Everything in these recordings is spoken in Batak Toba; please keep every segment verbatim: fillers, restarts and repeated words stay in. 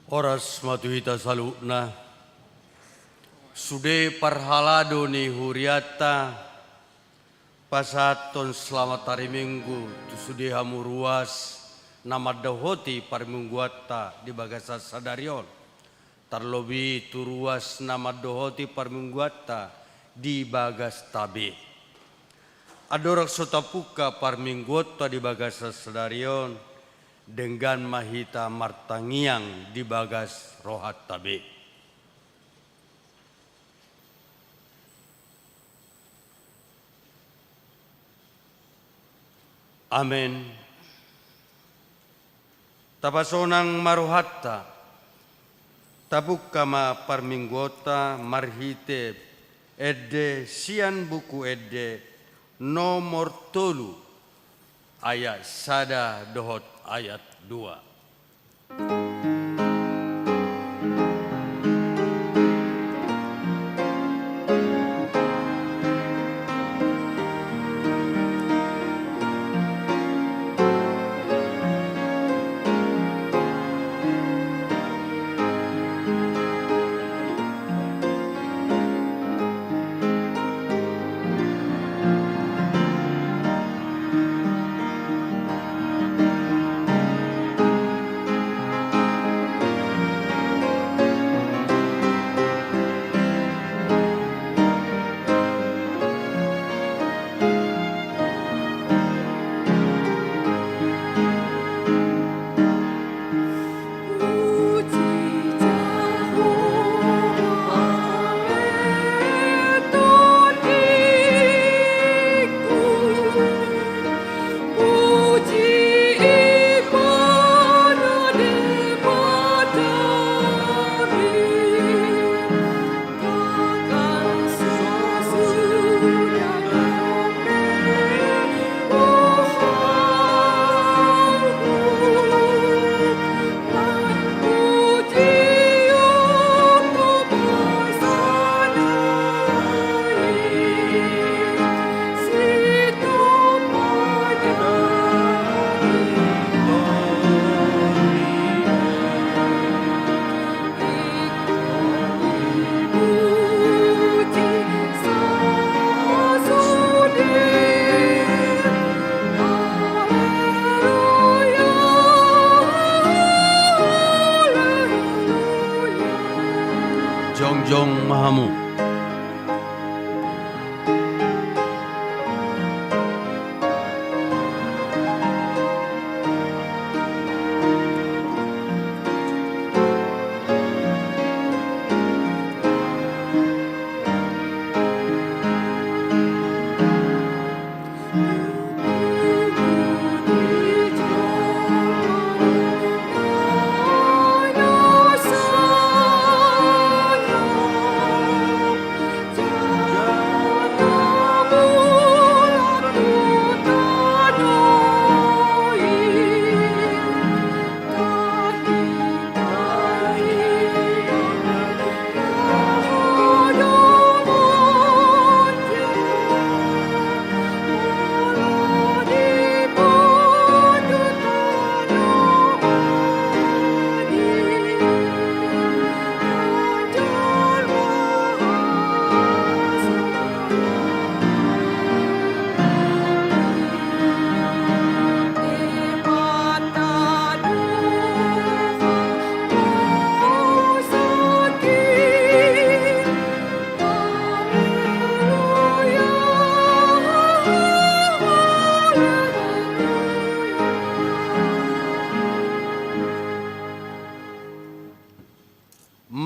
Horas ma tu hita saluhutna. Sude parhalado ni hurianta, pasahathon selamat hari Minggu tu sude hamu ruas na mandohoti parmingguanta di bagasan sadari on. Tarlobi tu ruas na mandohoti parmingguanta di bagasta be. Andorang so tapungka parmingguanta di bagasan sadari on, denggan ma hita martangiang di bagas rohanta be. Amen. Tapasonang ma rohanta. Tapungka ma parmingguanta marhite ende sian Buku Ende nomor tolu, ayat sada dohot ayat dua. Jongjong ma hamu.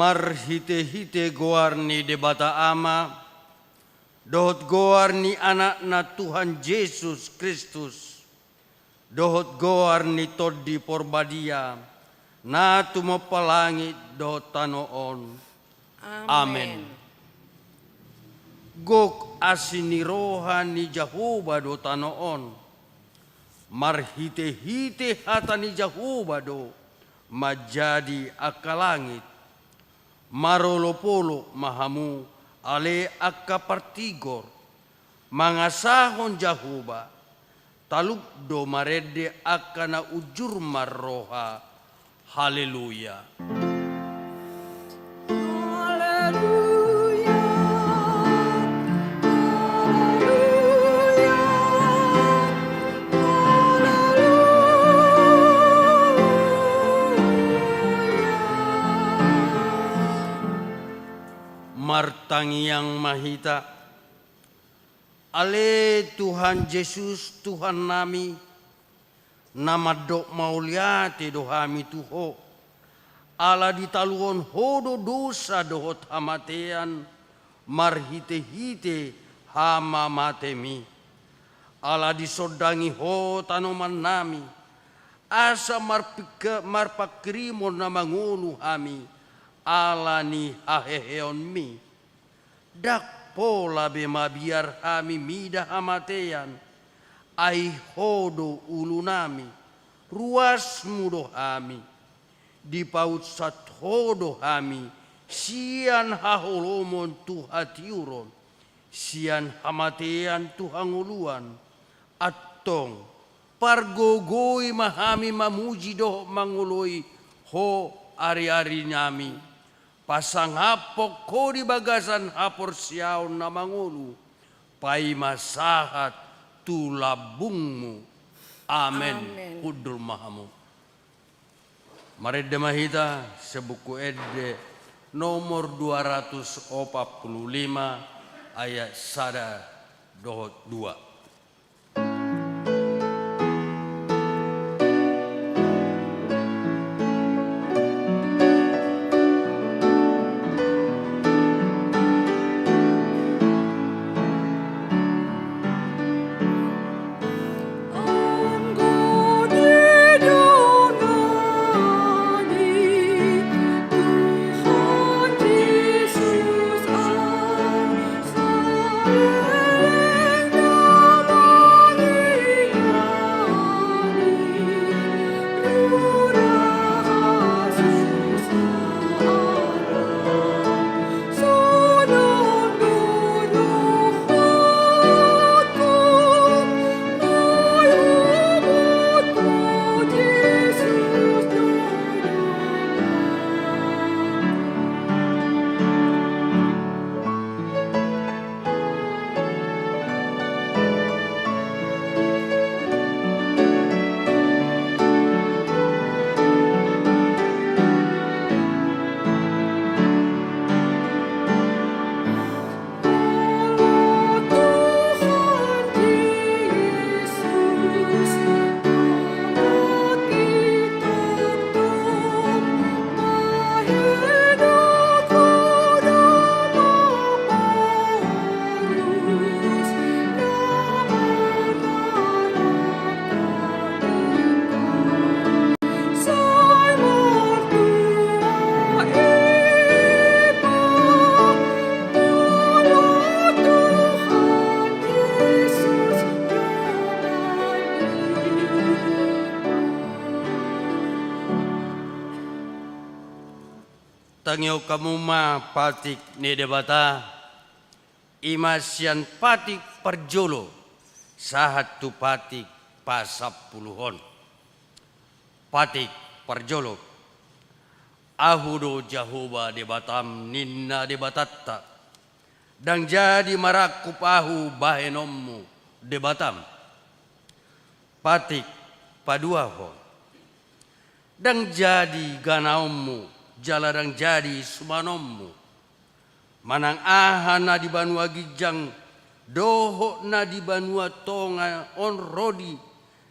Marhite-hite goar ni Debata Ama, dohot goar ni Anakna Tuhan Jesus Kristus, dohot goar ni Tondi Porbadia, na tumompa langit dohot tano on. Amen. Amen. Gok asi ni roha ni Jahowa do tano on. Marhite-hite hata ni Jahowa do manjadi angka langit. Marolopolop ma hamu, ale angka partigor, mangasahon Jahowa, talup do marende angka na unjur marroha. Haleluya. Haleluya. Haleluya. Haleluya. Martangiang ma hita. Ale Tuhan Jesus, Tuhannami, na mandok mauliate do hami tu Ho, ala ditaluhon Ho do dosa dohot hamatean, marhite-hite hamamateMi. Ala disondangi Ho tanomannami, asa marpik-, marpanghirimon na mangolu hami, ala ni haheheonMi. Ndang pola be mabiar hami mida hamatean, ai Ho do ulunami, ruasMu do hami. Dipaunsat Ho do hami sian haholomon tu hatiuron, sian hamatean tu hangoluan. Antong, pargogoi ma hami mamuji dohot mangoloi Ho ari-arinami. Pasangaphon Ho di bagasan haporseaon na mangolu, paima sahat tu lambungMu. Amen. Amen. Hundul ma hamu. Marende ma hita sian Buku Ende nomor dua ratus opat puluh lima, ayat sada dohot dua. Tangihon hamu ma patik ni Debata, i ma sian patik parjolo sahat tu patik pasampuluhon. Patik parjolo. Ahu do Jahowa Debatam, ninna Debatanta. Ndang jadi marangkup ahu bahenonmu, Debatam. Patik paduahon. Ndang jadi ganaonmu, jala ndang jadi sumanonmu. Manang aha na di banua ginjang dohot na di banua tonga on, ro di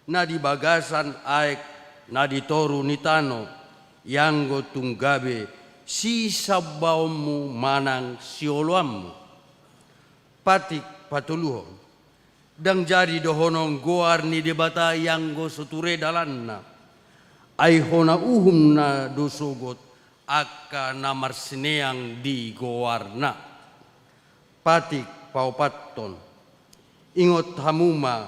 na di bagasan aek na di toru ni tano, ianggo tung gabe sisambaonmu manang sioloanmu. Patik patoluhon. Ndang jadi dohonon goar ni Debata i anggo so ture dalanna. Ai hona uhumna do sogot angka na marsineang di goarna. Patik paopathon. Ingot hamu ma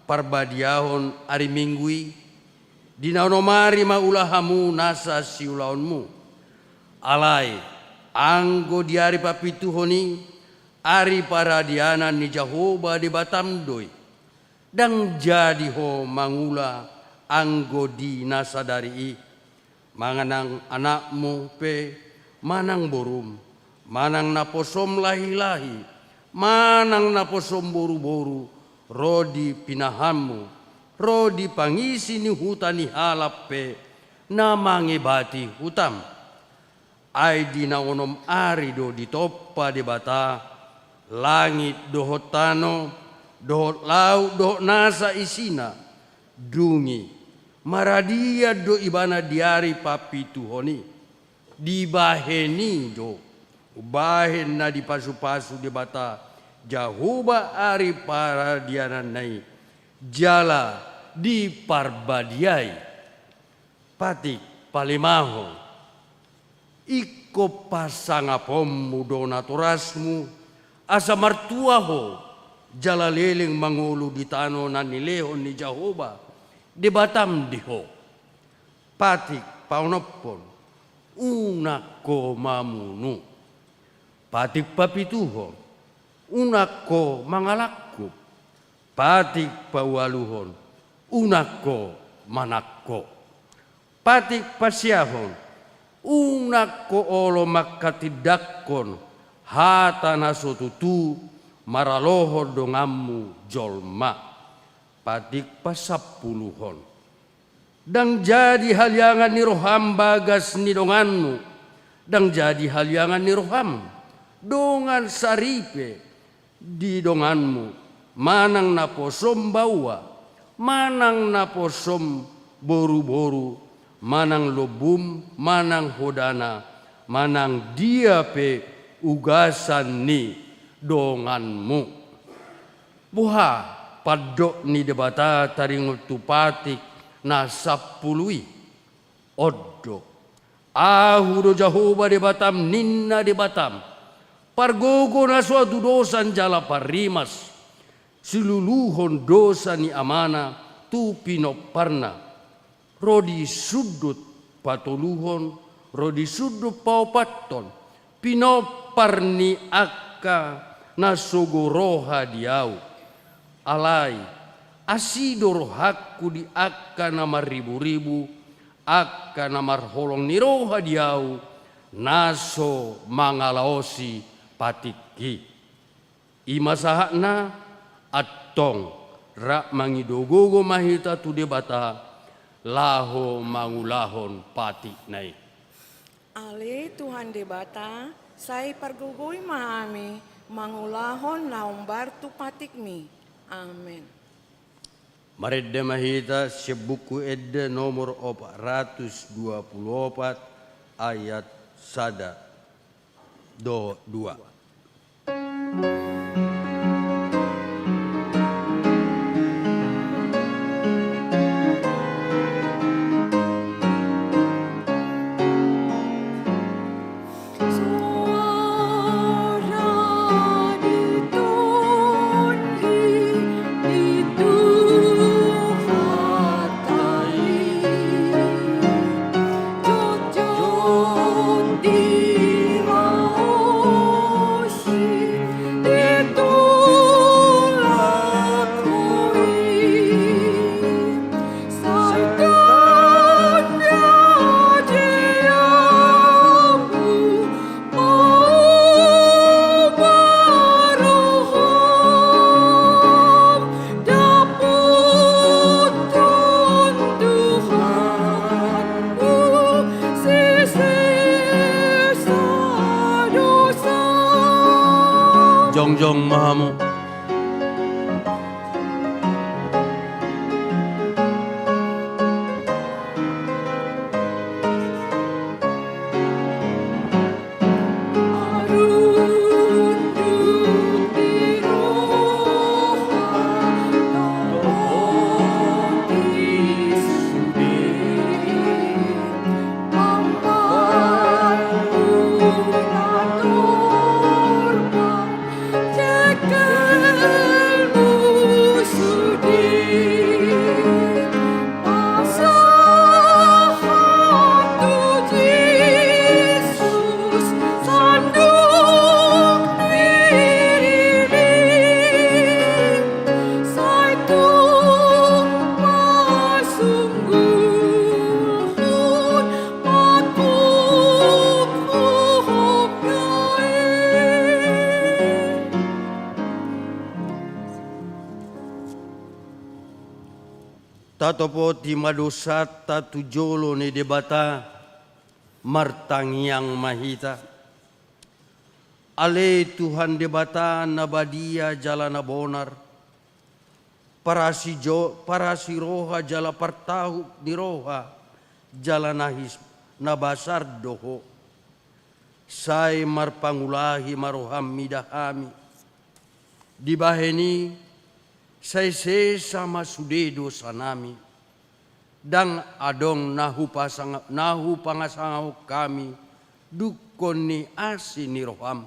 parbadiahon ari Minggu i, di na onom ari ma ula hamu nasa siulaonmu. Alai, anggo di ari papituhon i, ari paradianan ni Jahowa Debatam do i. Ndang jadi ho mangula anggo di na sadari i, manang anakmu pe, manang borum, manang naposom lahilahi, manang naposom boruboru, ro di pinahanmu, ro di pangisi ni huta ni halak pe, na mangebati hutam. Ai di na onom ari do ditompa Debata langit dohot tano, dohot laut dohot nasa isina. Dung i, maradian do ibana di ari papituhon i. Dibahen i do umbahen na dipasupasu Debata Jahowa ari paradiananna i, jala diparbadiai. Patik palimahon. Ingkon pasangaponmu do natorasmu, asa martua ho, jala leleng mangolu di tano na nilehon ni Jahowa Debatam di ho. Patik paonomhon. Unang ho mamunu. Patik papituhon. Unang ho mangalangkup. Patik paualuhon. Unang ho manangko. Patik pasiahon. Unang ho olo manghatindanghon hata na so tutu maralohon donganmu jolma. Patik pasampuluhon. Ndang jadi haliangan ni roham bagas ni donganmu, ndang jadi haliangan ni roham dongan saripe di donganmu, manang naposom baoa, manang naposom boruboru, manang lombum, manang hodana, manang dia pe ugasan ni donganmu. Boha pandok ni Debata taringot tu patik na sampulu i? On do. Ahu do Jahowa Debatam, ninna Debatam, pargogo na so hatudosan jala parrimas, siluluhon dosa ni amana tu pinomparna. Ro di sundut patoluhon, ro di sundut paopathon, pinompar ni angka na sogo roha di ahu. Alai, asi do rohangku di angka na marriburibu, angka na marholong ni roha di ahu, na so mangalaosi patik i. I ma sahatna, antong, rap mangido gogo ma hita tu Debata, laho mangulahon patikna i. Ale Tuhan Debata, sai pargogoi ma hami, mangulahon na hombar tu patikmi. Amen. Marende ma hita sian Buku Ende nomor opat ratus dua pulu opat, ayat sada dohot dua. Tatopoti ma dosanta tu jolo ni Debata, martangiang ma hita. Ale Tuhan Debata na badia jala na bonar, parasi jo-, parasi roha jala partahup ni roha, jala na his-, na basar do Ho. Sai marpangulahi ma roham mida hami. Dibahen i, sai sesa ma sude dosanami. Ndang adong na hupasanga-, na hupangasangahon hami dungkon ni asi ni roham.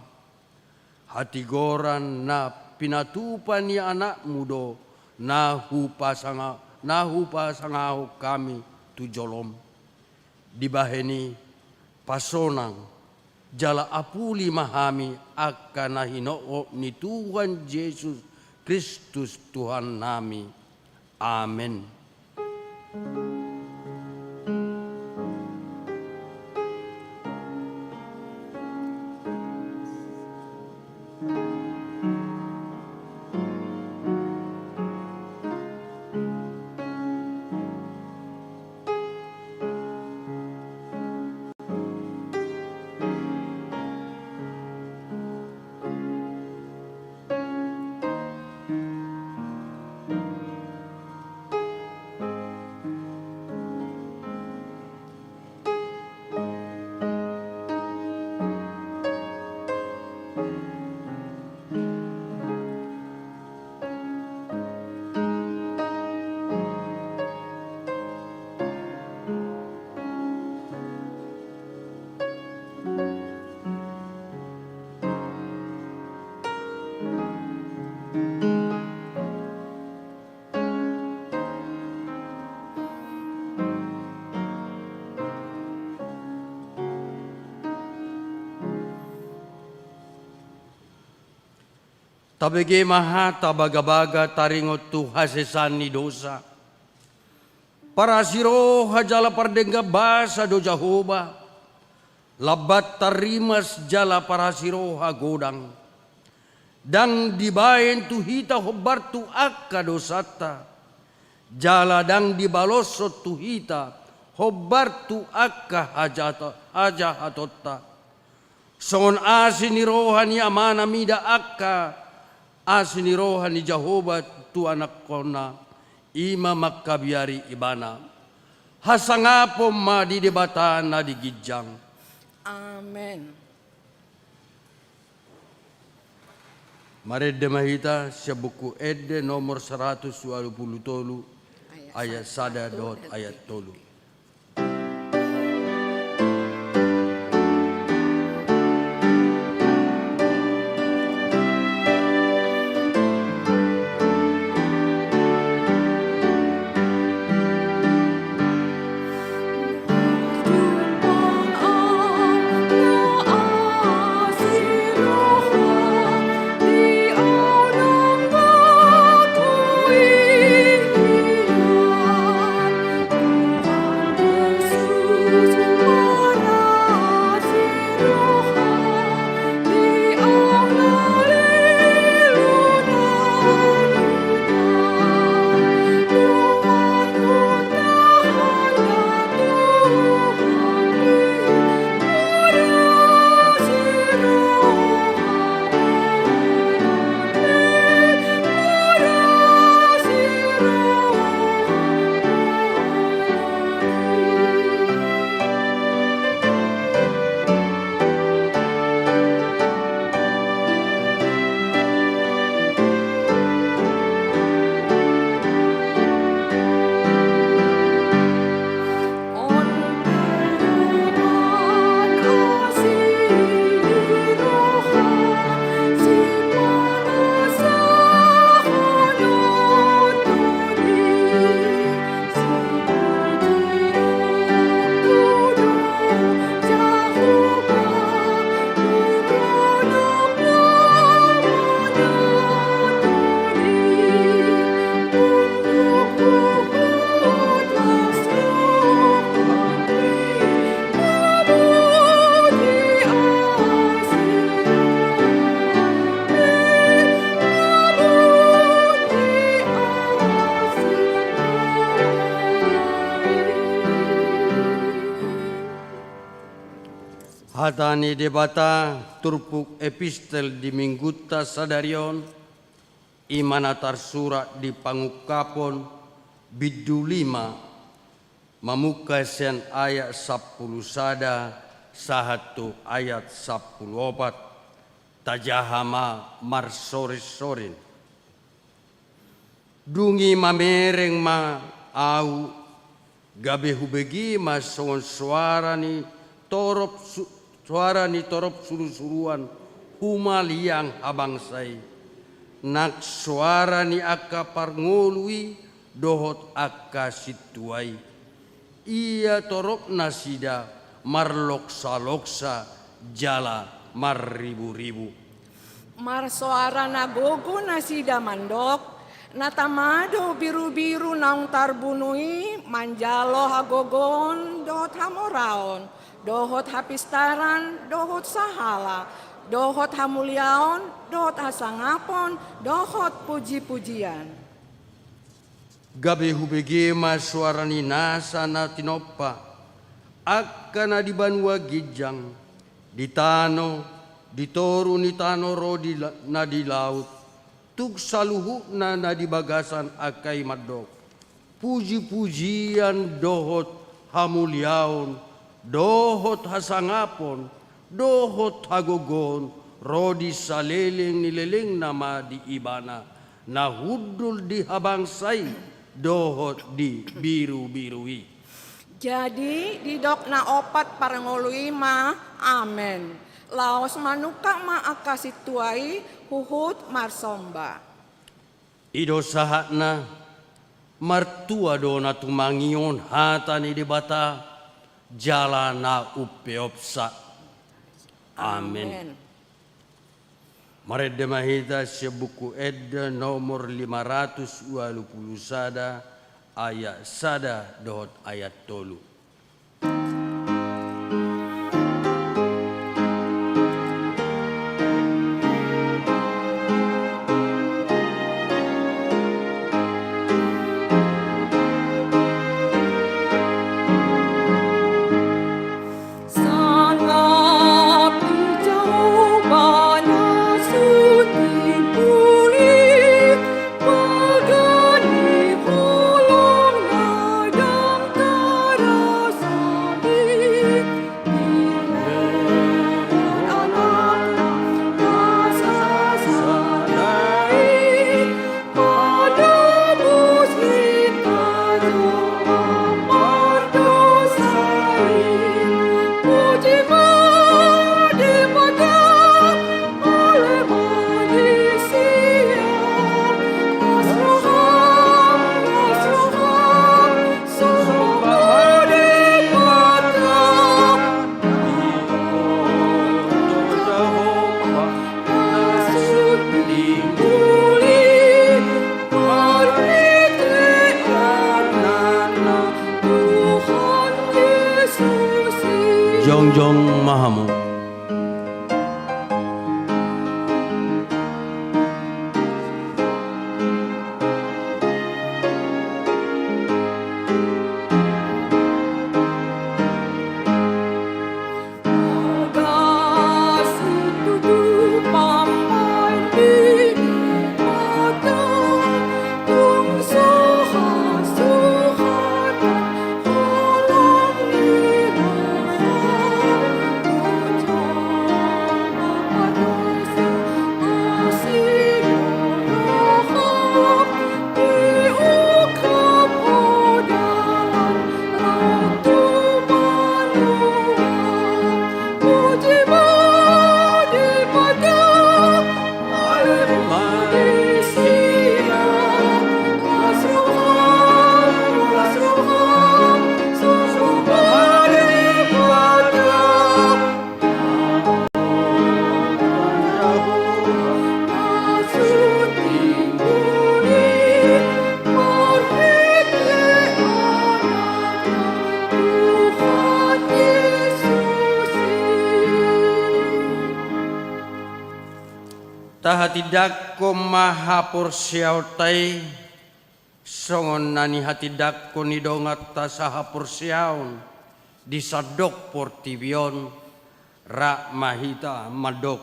Hatigoran na pinatupa ni Anakmu do na hupasanga-, na hupasangahon hami tu jolom. Dibahen i, pasonang jala apuli ma hami angka na hinophop ni Tuhan Jesus Kristus Tuhannami. Amen. Tabege ma hata bagabaga taringot tu hasesaan ni dosa. Parasi roha jala pardenggan basa do Jahowa, lambat tarrimas jala parasi roha godang. Ndang dibaen tu hita hombar tu angka dosanta, jala ndang dibaloshon tu hita hombar tu angka hajato-, hajahatonta. Songon asi ni roha ni Amana mida angka asi ni roha ni Jahowa tu anakhonna, i ma mangkabiari ibana. Hasangapon ma di Debata na di ginjang. Amen. Marende ma hita sian Buku Ende nomor saratus ualu pulu tolu, ayat sada dohot ayat tolu. Hata ni Debata turpuk epistel di minggunta sadari on, i ma na tarsurat di Pangungkapon bindu lima, mamungka sian ayat sampulu sada sahat tu ayat sampulu opat. Tajaha ma marsorinsorin. Dung i mamereng ma ahu, gabe hubege ma songon soara ni torop su-, soara ni torop surusuruan humaliang habangsa i. Nang soara ni angka parngolu i dohot angka sintua i. Ia torop nasida marloksaloksa jala marriburibu. Marsoara na gogo nasida mandok, na tama do birubiru naung tarbunu i manjalo hagogoon dohot hamoraon, dohot hapistaran, dohot sahala, dohot hamuliaon, dohot hasangapon, dohot pujipujian. Gabe hubege ma soara ni nasa na tinompa, angka na di banua ginjang, di tano, di toru ni tano ro di la-, na di laut, tung saluhutna na di bagasan angka i mandok: Pujipujian dohot hamuliaon, dohot hasangapon, dohot hagogoon, ro di saleleng ni lelengna ma di Ibana, na hundul di habangsa i, dohot di birubiru i. Jadi, didok na ompat parngolu i ma, amen. Laos manungkap ma angka sintua i huhut marsomba. I do sahatna, martua do na tumangihon hata ni Debata, jala na umpeopsa. Amen. Amen. Marende ma hita sian Buku Ende nomor lima ratus ualu pulu sada, ayat sada dohot ayat tolu. Jongjong ma hamu. Tahatindangkon ma haporseaonta i, songon na nihatindangkon ni donganta sahaporseaon di sandok portibi on, Rap ma hita mandok: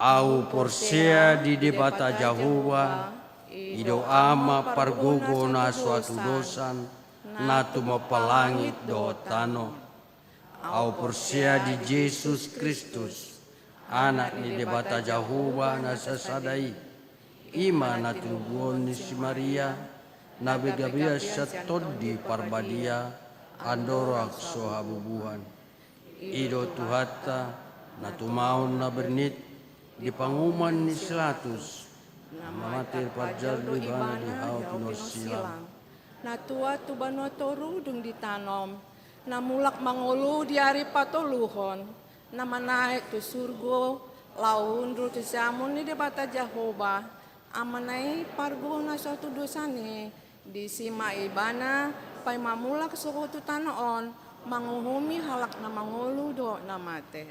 Ahu porsea di Debata Jahowa, i do Ama pargogo na so hatudosan, na tumompa langit dohot tano. Ahu porsea di Jesus Kristus, Anak ni Debata Jahowa na sasada i, i ma na tinubuhon ni si Maria, na gabe sian Tondi Parbadia, andorang so habubuhan. I do Tuhanta, na tumaon na bernit, di panguhuman ni si Pilatus, na mate, parjolo ibana di hau pinarsilang, na tuat tu banua toru, dung ditanom, na mulak mangolu di ari patoluhon, na manaek tu surgo, laho hundul tu siamun ni Debata Jahowa, Amana i pargogo na so hatudosan i. Disi ma ibana paima mulak sogot tu tano on, manguhumi halak na mangolu dohot na mate.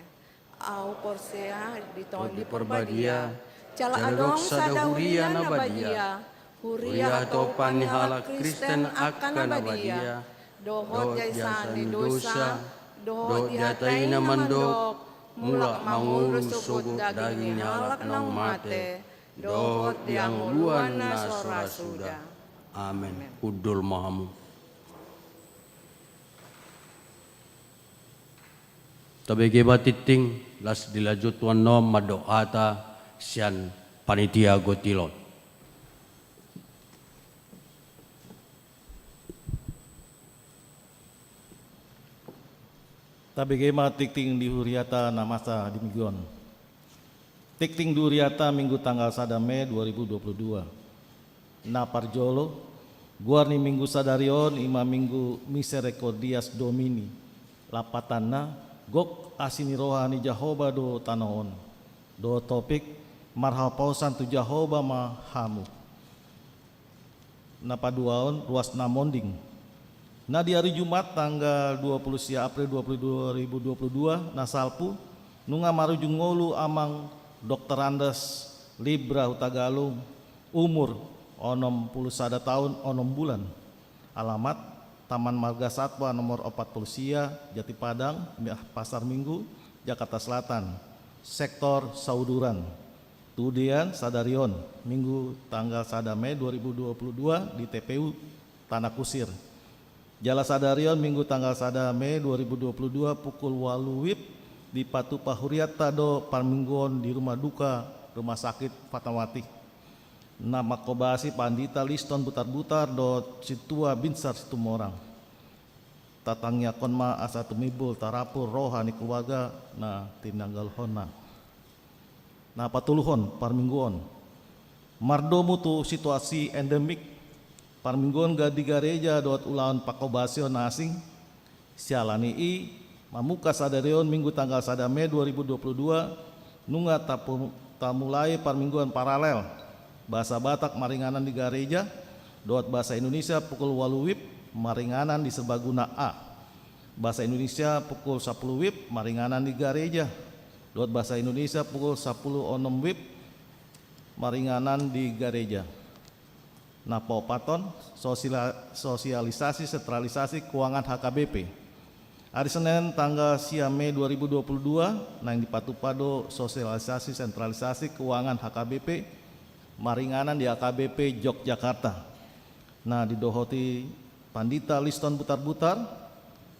Ahu porsea di Tondi Parbadia, jala adong sada huria na badia, huria hatopan ni halak Kristen angka na badia, dohot di hasesaan ni dosa, dohot di hata i na mandok, mulak mangolu sogot daging ni halak naung mate, dohot di hangoluan na so ra suda. Amen. Hundul ma hamu. Tabege ma tingting, laos dilanjut annon mandok hata sian panitia gotilon. Tabege ma tingting di huriata na masa di Minggu on. Tingting di huriata Minggu tanggal sada Mei dua ribu dua puluh dua. Na parjolo, goar ni Minggu sadari on i ma Minggu Misericordias Domini, lapatanna, gok asi ni roha ni Jahowa do tano on. Dohot topik, marhaposan tu Jahowa ma hamu. Na paduahon, ruas na monding. Na di ari Jumat tanggal dua puluh sia April dua puluh dua ribu dua puluh dua, na salpu, nunga marujung ngolu amang Doktor Andes Libra Hutagalung, umur onom puluh sada taon onom bulan. Alamat, Taman Marga Satwa nomor opat puluh sia, Jati Padang, Pasar Minggu, Jakarta Selatan. Sektor Sauduran. Tudian sadari on, Minggu tanggal sada Mei dua ribu dua puluh dua di T P U Tanah Kusir. Jala sadari on, Minggu tanggal sada Mei dua ribu dua puluh dua, pukul ualu wib, dipatupa huriata do parmingguon di rumah duka Rumah Sakit Fatmawati. Na mangkobasi Pandita Liston Butarbutar dohot Sintua Binsar Situmorang. Tatangiangkon ma asa tumimbul tarapul roha ni keluarga na tinanggalhonna. Na patoluhon, parmingguon. Mardomu tu situasi endemik, parmingguon ga di gareja dohot ulaon pangkobasion na asing. Siala ni i, mamungka sadari on Minggu tanggal sada Mei dua ribu dua puluh dua, nunga tapu-, tamulai parmingguon paralel. Bahasa Batak maringanan di gareja, dohot bahasa Indonesia pukul ualu wib maringanan di Serbaguna A. Bahasa Indonesia pukul sapuluh wib maringanan di gareja. Dohot bahasa Indonesia pukul sapuluh onom wib maringanan di gareja. Na paopathon, sosila-, sosialisasi sentralisasi keuangan H K B P. Ari Senen tanggal sia Mei dua ribu dua puluh dua, naeng dipatupa do sosialisasi sentralisasi keuangan H K B P maringanan di H K B P Yogyakarta. Na didohoti Pandita Liston Butarbutar,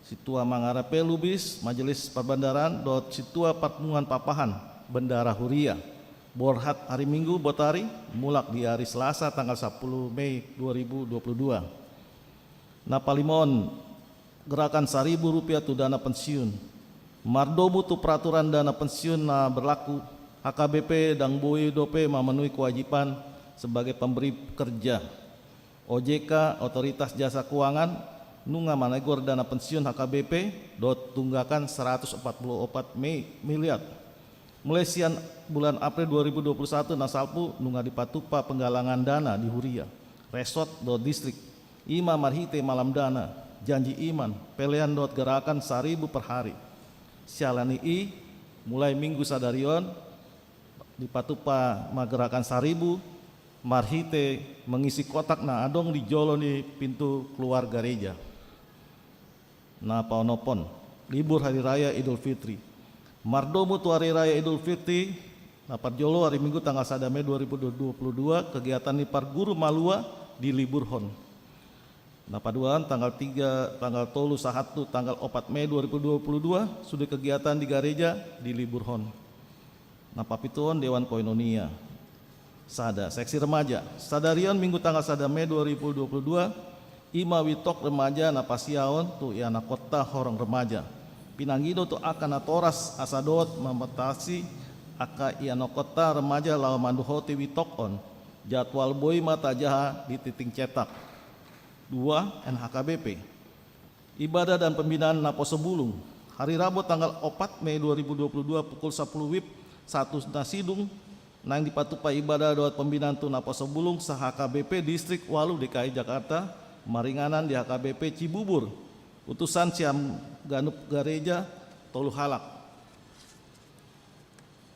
Sintua Mangarape Lubis, Majelis Parbandaran, dohot Sintua Parpunguan Papahan, Bendahara Huria. Borhat ari Minggu botari, mulak di ari Selasa tanggal sapuluh Mei dua ribu dua puluh dua. Na palimahon, gerakan saribu rupiah tu dana pensiun. Mardomu tu peraturan dana pensiun na berlaku, H K B P ndang boi dope memenuhi kewajiban sebagai pemberi kerja. O J K, Otoritas Jasa Keuangan, nunga manegor dana pensiun H K B P dohot tunggakan seratus empat puluh opat mi-, miliar. Mulai sian bulan April dua ribu dua puluh satu na salpu nunga dipatupa penggalangan dana di huria, resort dohot distrik. I ma marhite malam dana, janji iman, pelean dohot gerakan saribu per hari. Siala ni i, mulai Minggu sadari on, dipatupa ma gerakan saribu, marhite mengisi kotak na adong di jolo ni pintu keluar gareja. Na paonomhon, libur hari raya Idul Fitri. Mardomu tu Ari Raya Idul Fitri, na parjolo, ari Minggu tanggal sada Mei dua ribu dua puluh dua, kegiatan ni parguru malua diliburhon. Na paduahon tanggal tiga, tanggal tolu sahat tu tanggal opat Mei dua ribu dua puluh dua, sude kegiatan di gareja diliburhon. Na papituhon dewan koinonia. Sada, seksi remaja. Sadarion Minggu tanggal sada Mei dua ribu dua puluh dua, ima witok remaja na pasiaon tu ianakhonta horong remaja. Pinangido tu angka natoras asa dohot mambatasi angka ianakhonta remaja laho mandohoti witok on. Jadwal boi ma tajaha di tingting cetak. Dua, N H K B P. Ibadah dan pembinaan Naposo Bulung. Hari Rabu tanggal opat Mei dua ribu dua puluh dua pukul sapuluh wib sahat tu na sidung, naeng dipatupa ibadah dohot pembinaan tu Naposo Bulung se-H K B P Distrik ualu D K I Jakarta, maringanan di H K B P Cibubur. Utusan sian ganup gareja tolu halak.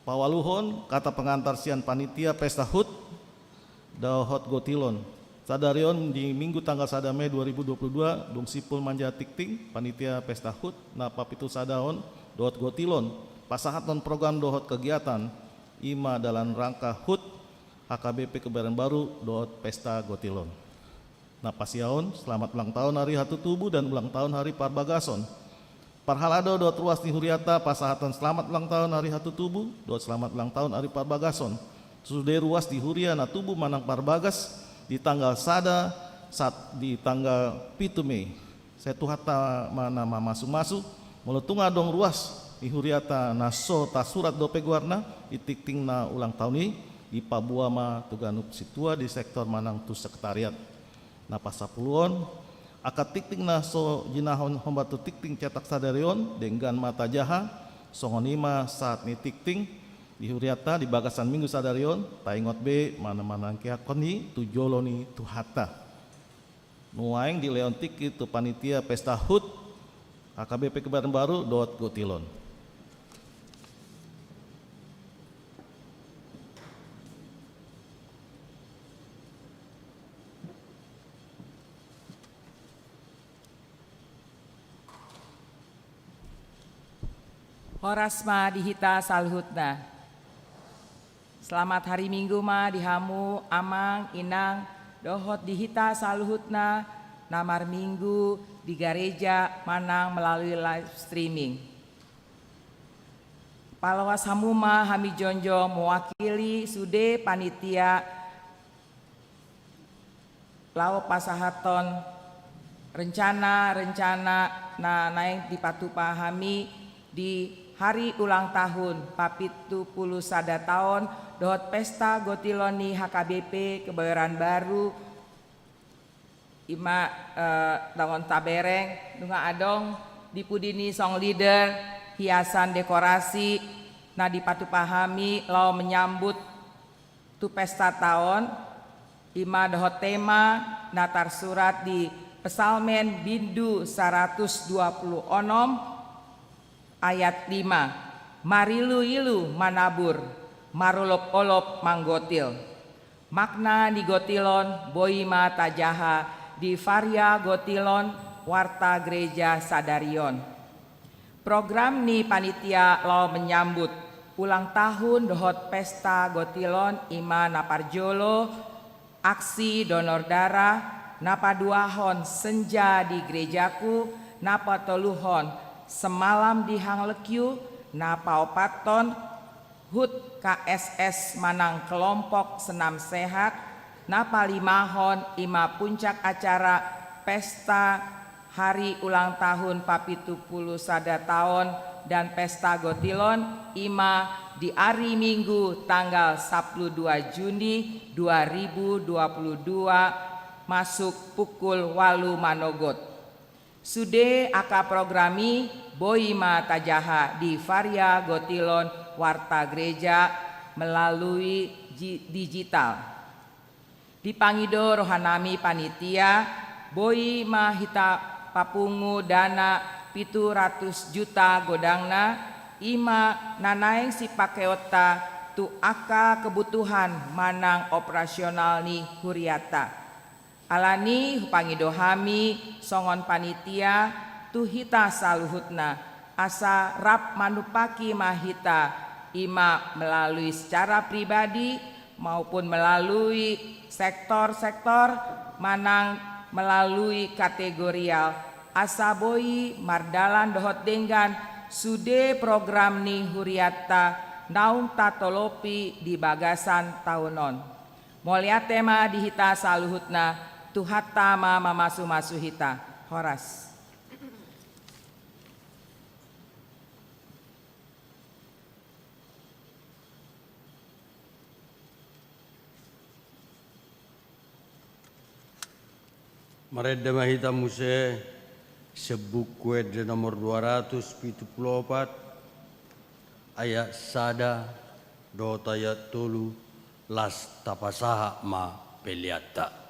Paualuhon, kata pengantar sian panitia pesta hut dohot gotilon. Sadarion di Minggu tanggal sada Mei dua ribu dua puluh dua, dung simpul manjaha tingting, panitia pesta hut na papitusadahon dohot gotilon pasahathon program dohot kegiatan, ima dalam rangka hut H K B P Kebayoran Baru dohot pesta gotilon. Na pasiaon, selamat ulang tahun hari hatutubu dan ulang tahun hari parbagason. Parhalado dohot ruas ni huriata pasahathon selamat ulang tahun hari hatutubu dohot selamat ulang tahun hari parbagason tu sude ruas ni huria na tubu manang parbagas di tanggal sada sahat di tanggal pitu Mei. Sai Tuhanta ma na mamasumasu, molo tung adong ruas ni huriata na so tasurat dope goarna di tingting na ulang tahun i, dipaboa ma tu ganup sintua di sektor manang tu sekretariat. Na pasapuluhon, angka tingting na so jinahahon hombar tu tingting cetak sadarion, denggan ma tajaha, songon i ma sahat ni tingting di huriata di bagasan Minggu sadarion, taingot be manang manangkihakkon i tu jolo ni Tuhanta. Nuaeng dilehon tingki tu panitia pesta hut H K B P Kebayoran Baru dohot gotilon. Horas ma di hita saluhutna. Selamat hari Minggu ma di hamu amang, inang, dohot di hita saluhutna na marminggu di gareja manang melalui live streaming. Paloas hamu ma hami jongjong mewakili sude panitia laho pasahathon rencana-rencana na naeng dipatupa hami di hari ulang tahun papitu pulu sada taon dohot pesta gotilon ni H K B P Kebayoran Baru, ima, eh, dongan tabereng, nunga adong di pudi ni song leader, hiasan dekorasi na dipatupa hami laho menyambut tu pesta taon, ima dohot tema na tarsurat di Psalmen bindu saratus dua pulu onom ayat lima, marilu-ilu manabur, marolop-olop manggotil. Makna ni gotilon boi ma tajaha di Varia Gotilon, Warta Gereja sadarion. Program ni panitia laho menyambut ulang tahun dohot pesta gotilon ima na parjolo, aksi donor darah, na paduahon senja di gerejaku, na patoluhon semalam di Hang Lekyu, na paopathon hut K S S manang kelompok senam sehat, na palimahon ima puncak acara pesta hari ulang tahun papitu pulu sada taon dan pesta gotilon ima di ari Minggu tanggal sapulu dua Juni dua ribu dua puluh dua masuk pukul walu manogot. Sude angka program i boi ma tajaha di Varia Gotilon Warta Gereja melalui ji-, digital. Dipangido rohanami panitia, boi ma hita papungu dana pitu ratus juta godangna, ima na naeng sipakeonta tu angka kebutuhan manang operasional ni huriata. Alani hupangido hami songon panitia tu hita saluhutna, asa rap manumpaki ma hita, i ma melalui secara pribadi maupun melalui sektor-sektor manang melalui kategorial, asa boi mardalan dohot denggan sude program ni hurianta naung tatolopi di bagasan taon on. Mauliate ma di hita saluhutna, Tuhanta ma mamasu-masu hita. Horas. Marende ma hita muse sian Buku Ende nomor dua ratus pitu pulu opat, ayat sada dohot ayat tolu, laos tapasahat ma peleanta.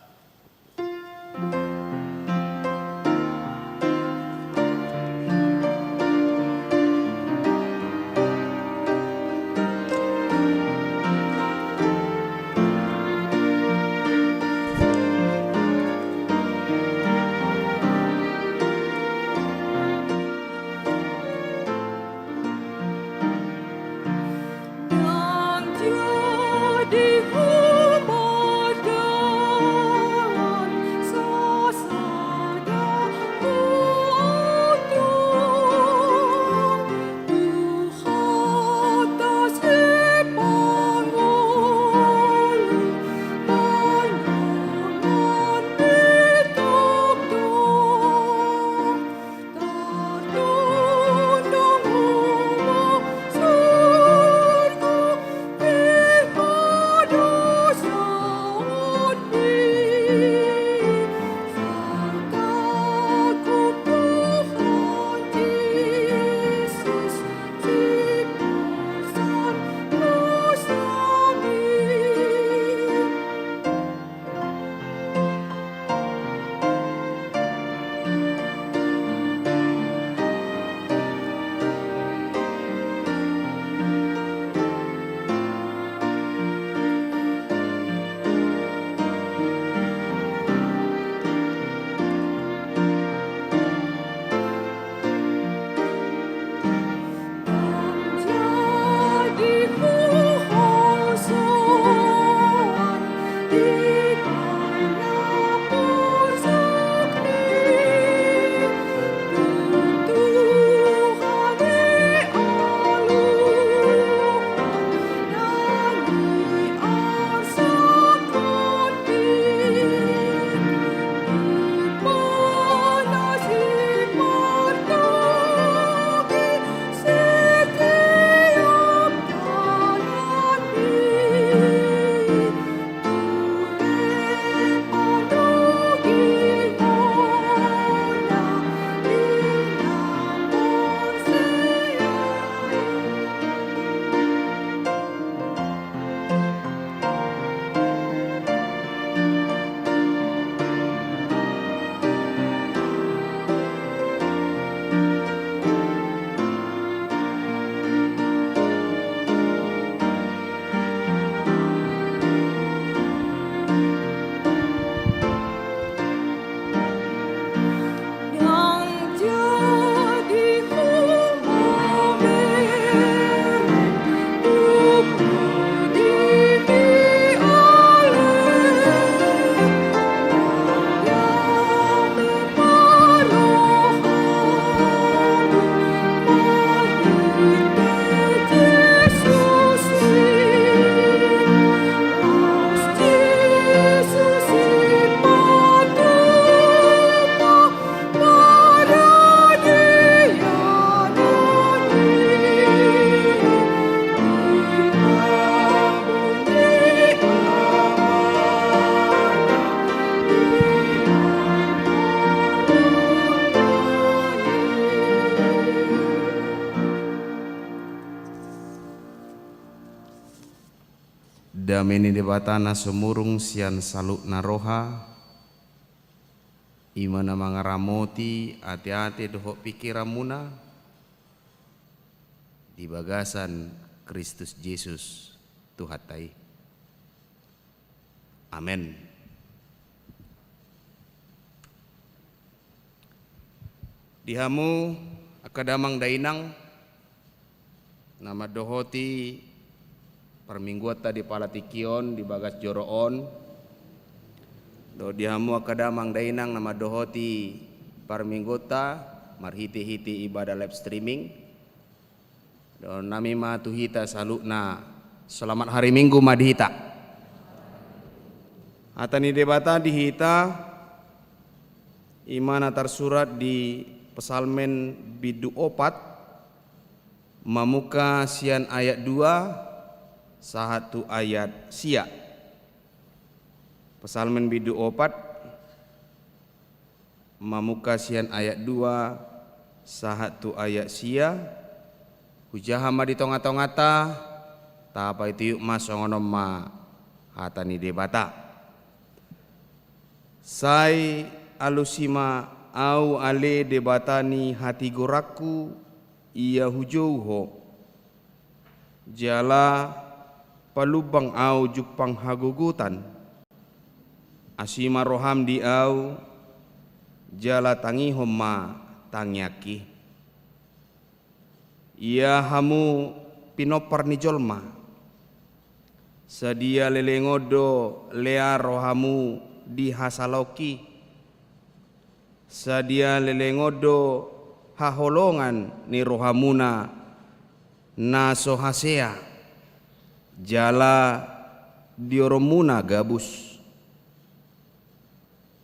Dame ni Debata na sumurung sian saluhutna roha, i ma na mangaramoti ateate dohot pingkiranmuna di bagasan Kristus Jesus Tuhanta i. Amen. Di hamu Angka damang dainang na mandohoti parmingguanta di pala tingki on, di bagas joro on, dohot di hamu angka damang dainang na mandohoti parmingguanta marhite-hite ibadah live streaming, dohononnami ma tu hita saluhutna, selamat hari Minggu ma di hita. Hata ni Debata di hita, i ma na tarsurat di Psalmen bindu opat, mamungka sian ayat dua sahat tu ayat sia. Psalmen bindu opat, mamungka sian ayat dua sahat tu ayat sia. Hujaha ma di tonga-tonganta, tapaitiop ma songon on ma hata ni Debata. Sai alusi ma Ahu ale Debata ni hatigoranku, ia hujou Ho. Jala palumbang Ahu jumpang hagogotan. Asi ma roham di Ahu, jala tangihon ma tangiangki. Ia hamu pinompar ni jolma. Sadia leleng on do lea rohamu di hasalaonki. Sadia leleng on do haholongan ni rohamuna na so hasea, jala dioronmuna gabus.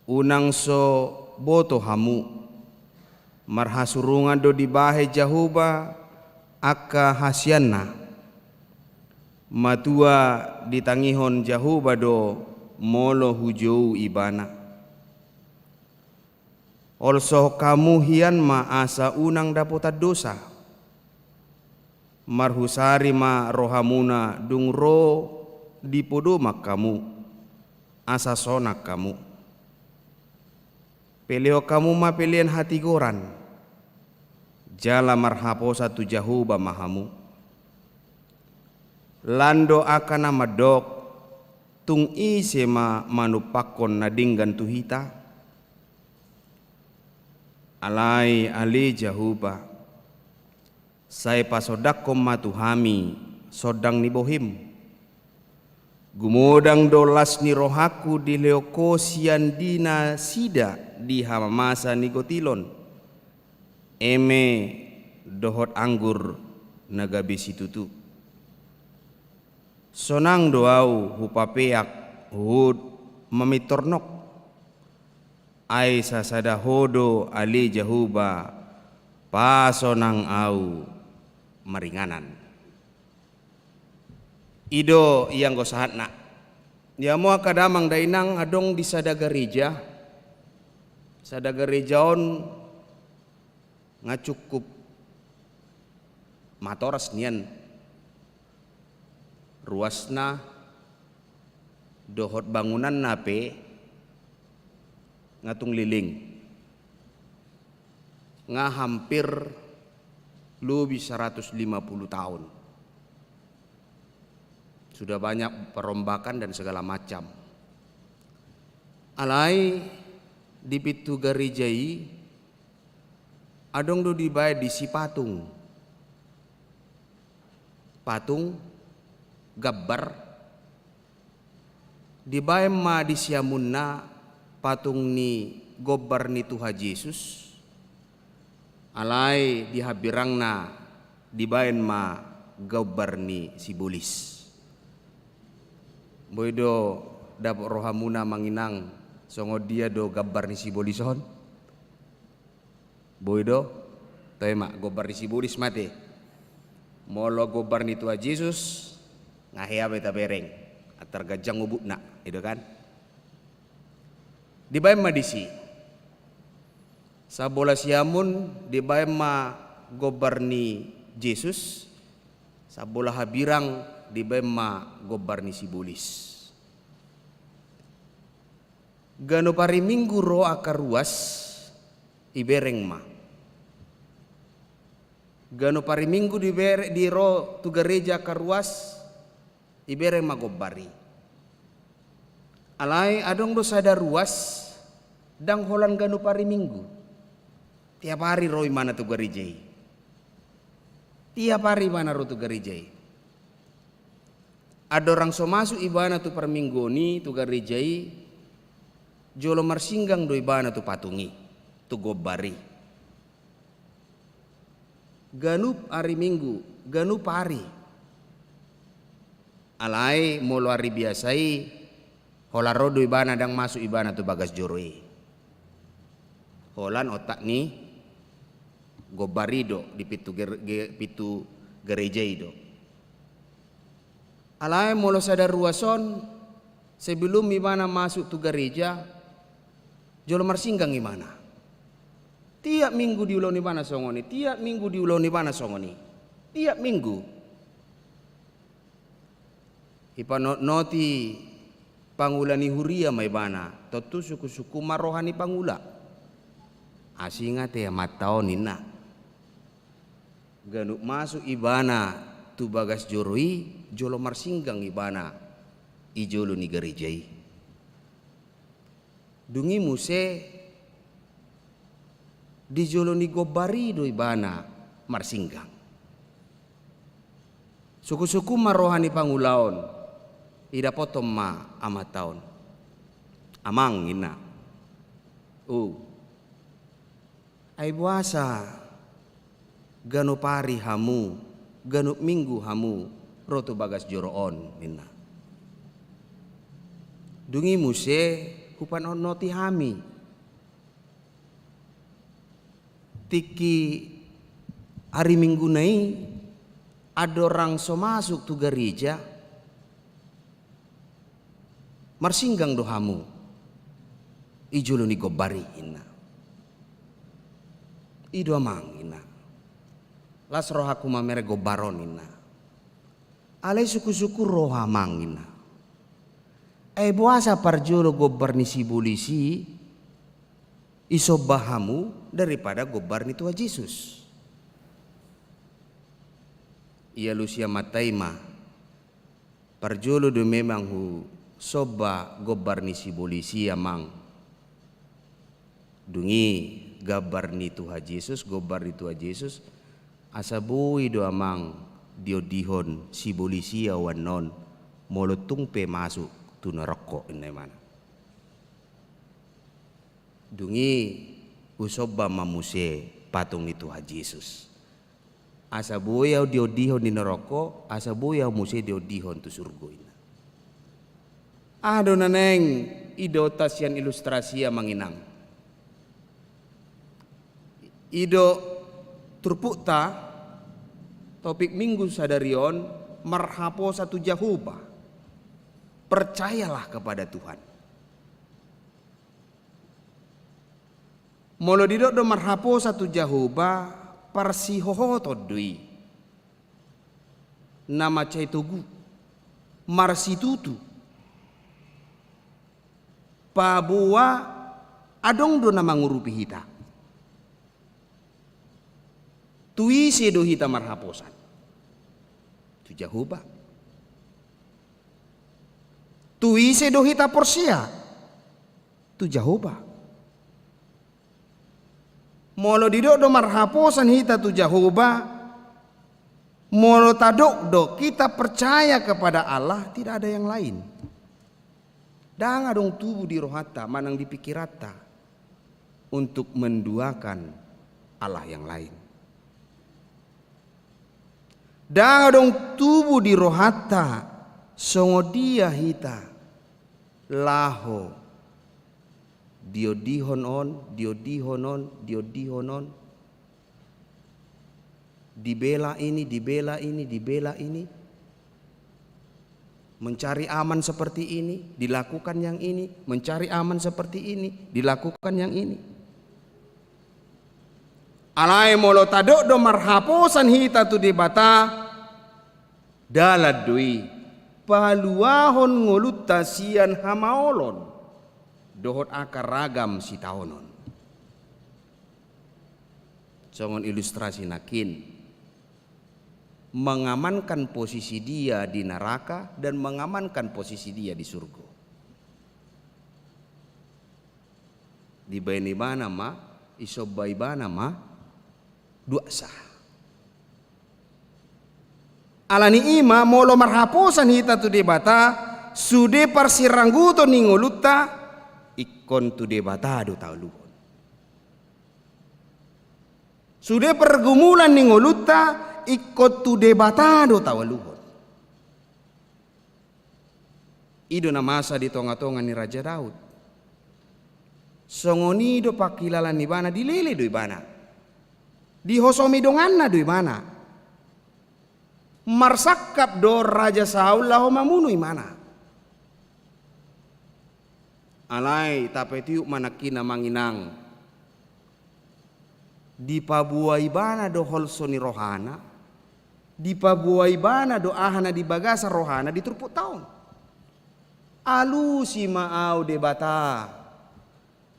Unang so boto hamu, marhasurungan do dibahen Jahowa angka hasianna. Matua ditangihon Jahowa do molo hujou Ibana. Holsohon hamu hian ma asa unang dapotan dosa. Marhusari ma rohamuna dung ro di podoman hamu, asa sonang hamu. Pelehon hamu ma pelean hatigoran, jala marhaposan tu Jahowa ma hamu. Lan do angka na mandok, tung ise ma manumpakkon na denggan tu hita? Alai ale Jahowa, sai pasondangkon ma tu hami sondang ni bohim. Gumodang do las ni rohangku dilehon Ho sian di nasida di hamamasa ni gotilon, eme dohot anggur na gabe situtu. Sonang do ahu hupapeak huhut mamintor nok. Ai sasada Ho do ale Jahowa, pasonang ahu maringanan. I do ianggo sahatna. Ia mo angka damang dainang, adong di sada gareja. Sada gareja on nga cukup matoras nian ruasna dohot bangunanna pe nga tung leleng. Nga hampir lobi saratus lima pulu taon. Sudah banyak perombakan dan segala macam. Alai di pintu gareja i adong do dibaen disi patung. Patung, gambar. Dibaen ma di siamunna patung ni gombar ni Tuhan Jesus. Alai di hambirangna dibaen ma gombar ni sibolis. Boi do dapot rohamuna amang inang, songon dia do gombar ni sibolis on? Boi do? Toe ma, gombar ni sibolis ma ate. Molo gombar ni Tuhan Jesus, nga hea be tabereng. Antar ganjang ubutna, i do kan? Dibaen ma disi. Sambola siamun dibaen ma gombar ni Jesus, sambola hambirang dibaen ma gombar ni sibolis. Ganup ari Minggu ro angka ruas, ibereng ma. Ganup ari Minggu dibere-, di ro tu gareja angka ruas, ibereng ma gombar i. Alai adong do sada ruas, ndang holan ganup ari Minggu. Tiap ari ro imana tu gareja i. Tiap ari ibana ro tu gareja i. Andorang so masuk ibana tu parmingguon i, tu gareja i, jolo marsinggang do ibana tu patung i, tu gombar i. Ganup ari Minggu, ganup ari. Alai molo ari biasa i, holan ro do ibana, ndang masuk ibana tu bagas joro i. Holan otak ni gombar i do, di pintu ger-, ge-, pintu gareja i do. Alai molo sada ruas on, sebelum ibana masuk tu gareja, jolo marsinggang ibana. Tiap minggu diulahon ibana songon i, tiap minggu diulahon ibana songon i. Tiap minggu. Ipanotnoti pangula ni huria ma ibana, tontu sungkunsungkun ma roha ni pangula. Asing ate amanta on, ninna. Ganup masuk ibana tu bagas joro i, jolo marsinggang ibana i jolo ni gareja i. Dung i muse di jolo ni gombar i do ibana marsinggang. Sungkunsungkun ma roha ni pangula on, idapothon ma amanta on. Amang, ninna. O. Ai boasa ganup ari hamu, ganup minggu hamu ro tu bagas joro on, ninna. Dung i muse hupanotnoti hami. Tingki ari Mingguna i, andorang so masuk tu gareja, marsinggang do hamu i jolo ni gombar i, ninna. I do amang, ninna. Las rohangku mamereng gombar on, ninna. Alai sungkunsungkun roha amang, ninna. Ai boasa parjolo gombar ni sibolis i isomba hamu daripada gombar ni Tuhan Jesus? Ialusi amanta i ma. Parjolo do memang husomba gombar ni sibolis i amang. Dung i gambar ni Tuhan Jesus, gombar ni Tuhan Jesus, asa boi do amang diondihon sibolis i ahu annon, molo tung pe masuk tu norokko, ninna imana. Dung i husomba ma muse patung ni Tuhan Jesus. Asa boi ahu diondihon di norokko, asa boi ahu muse diondihon tu surgo, ninna. Aha do na naeng idaonta sian ilustrasi i amang inang? I do turpukta, topik Minggu sadari on, marhaposan tu Jahowa. Percayalah kepada Tuhan. Molo didok do marhaposan tu Jahowa, parsihohoton do i. Na mansai togu, marsitutu. Paboa adong do na mangurupi hita. Tu ise do hita marhaposan? Tu Jahowa. Tu ise do hita porsea? Tu Jahowa. Molo didok do marhaposan hita tu Jahowa, molo tadok do kita percaya kepada Allah, tidak ada yang lain. Ndang adong tubu di rohanta manang di pikiranta untuk menduakan Allah yang lain. Ndang adong tubu di rohanta songon dia hita laho diondihon on, diondihon on, diondihon on. Dibela ini, dibela ini, dibela ini. Mencari aman seperti ini, dilakukan yang ini, mencari aman seperti ini, dilakukan yang ini. Alai molo tadok do marhaposan hita tu Debata, dalan do i paluahon ngolunta sian hamaolon dohot angka ragam sitaonon. Songon ilustrasi nangkin, mengamankan posisi dia di neraka dan mengamankan posisi dia di surgo. Dibaen ibana ma, isomba ibana ma, duaksa. Alani i ma molo marhaposan hita tu Debata, sude parsirangguton ni ngolunta, ingkon tu Debata do taluhon. Sude pergumulan ni ngolunta, ingkon tu Debata do taluhon. I do na masa di tonga-tonga ni Raja Daud. Songon i do pangkilalaan ibana, dilele do ibana. Dihosomi donganna do ibana. Marsangkap do Raja Saul laho mamunu ibana. Alai tapatiup ma nangkin amang inang. Dipaboa ibana do holso ni rohana, dipaboa ibana do aha na di bagasan rohana di turpukta on. Alusi ma au Debata,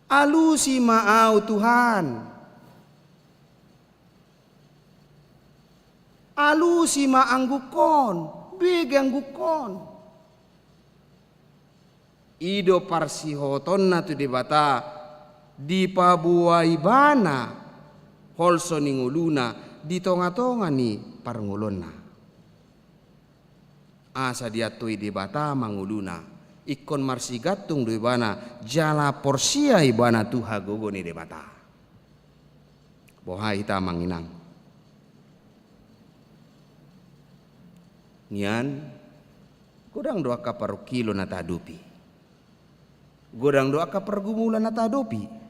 alusi ma au Tuhan, alusi ma anggukon, bege anggukon. I do parsihohotonna tu Debata, dipaboa ibana holso ni ngoluna di tonga-tonga ni parngoluonna. Asa diantoi Debata ma ngoluna, ingkon marsigantung do ibana, jala porsea ibana tu hagogoon ni Debata. Boha hita amang inang. Nian, godang do angka parungkilon na tahadopi. Godang do angka pergumulan na tahadopi.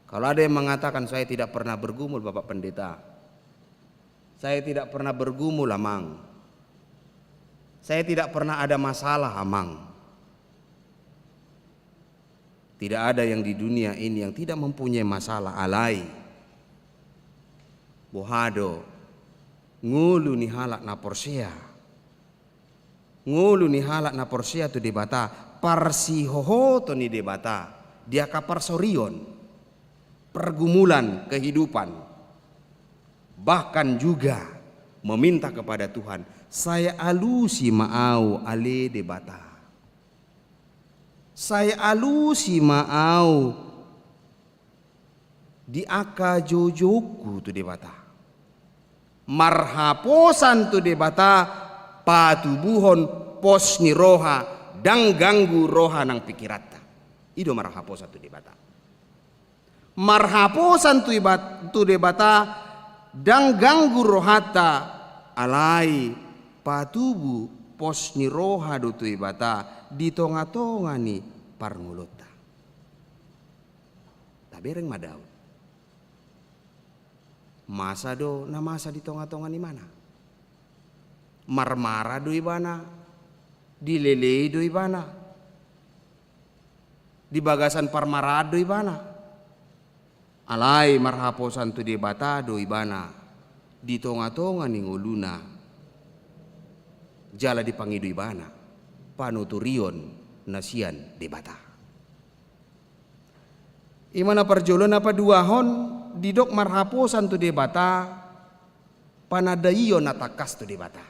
Kalau ada yang mengatakan, "Saya tidak pernah bergumul, Bapak Pendeta. Saya tidak pernah bergumul, Amang. Saya tidak pernah ada masalah, Amang." Tidak ada yang di dunia ini yang tidak mempunyai masalah, alai boha do ngolu ni halak na porsea. Ngolu ni halak na porsea tu Debata, parsihohoton ni Debata di angka parsorion, pergumulan kehidupan. Bahkan juga meminta kepada Tuhan, "Saya alusi ma au ale Debata. Saya alusi ma au di angka joujoungku tu Debata." Marhaposan tu Debata patubuhon pos ni roha, ndang ganggu roha nang pingkiranta. I do marhaposan tu Debata. Marhaposan tu ibat-, tu Debata, ndang ganggu rohanta, alai patubu pos ni roha do tu Debata di tonga-tonga ni parngoluonta. Tabereng ma Daud. Masa do na masa di tonga-tonga ni ibana. Marmara do ibana, dilelei do ibana. Di bagasan parmaraan do ibana. Alai marhaposan tu Debata do ibana di tonga-tonga ni ngoluna. Jala dipangido ibana panuturion na sian Debata. I ma na parjolo. Na paduahon, didok marhaposan tu Debata, panandaion na tangkas tu Debata.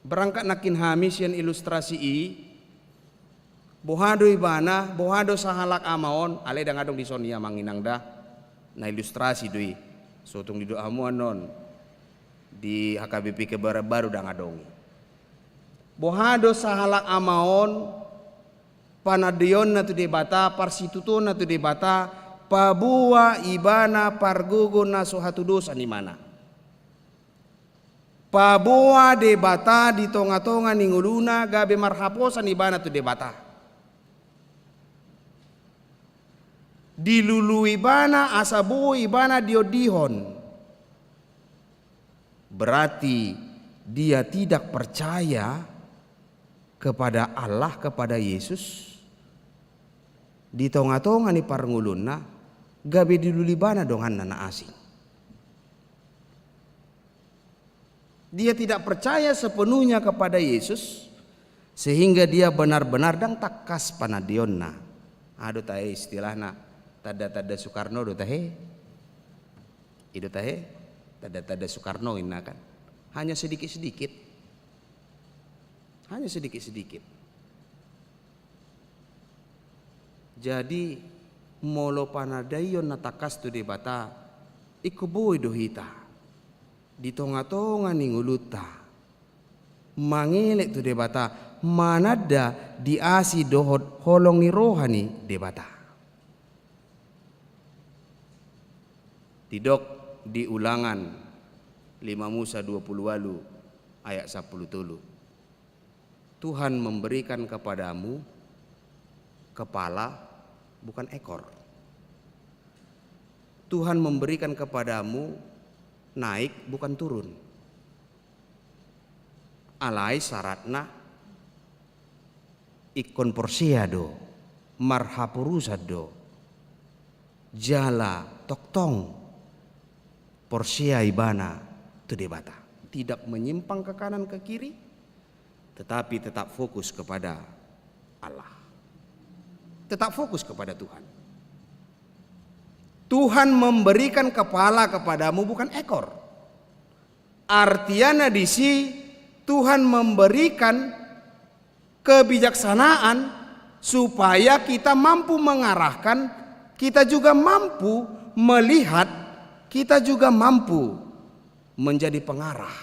Berangkat nangkin hami sian ilustrasi i, boha do ibana, boha do sahalak ama on, alai ndang adong dison i amang inang da, na ilustrasi do i, so tung didok hamu annon, di H K B P Kebayoran Baru ndang adong i. Boha do sahalak ama on, panandaionna tu Debata, parsitutuonna tu Debata, paboa ibana pargogo na so hatudosan ibana. Paboa Debata di tonga-tonga ni ngoluna gabe marhaposan ibana tu Debata. Dilului ibana asa boi ibana diondihon. Berarti dia tidak percaya kepada Allah, kepada Yesus. Di tonga-tonga ni parngoluonna, gabe dilului ibana donganna na asing. Dia tidak percaya sepenuhnya kepada Yesus, sehingga dia benar-benar ndang tangkas panandaionna. Aha do tahe istilahna, tanda-tanda Soekarno do tahe. I do tahe, tanda-tanda Soekarno inna kan. Hanya sedikit-sedikit. Hanya sedikit-sedikit. Jadi, molo panandaion na tangkas tu Debata, ingkon boi do hita. Di tongatonga ni ngolunta, mangelek tu Debata, mananda di asi dohot holong ni roha ni Debata. Didok di Ulangan lima Musa dua puluh ualu ayat sampulu tolu, Tuhan memberikan kepadamu kepala, bukan ekor. Tuhan memberikan kepadamu naik, bukan turun. Alai syaratna ingkon porsea do, marhaporusan do, jala tongtong porsea ibana tu Debata. Tidak menyimpang ke kanan ke kiri, tetapi tetap fokus kepada Allah. Tetap fokus kepada Tuhan. Tuhan memberikan kepala kepadamu, bukan ekor. Artinya di si Tuhan memberikan kebijaksanaan supaya kita mampu mengarahkan, kita juga mampu melihat, kita juga mampu menjadi pengarah.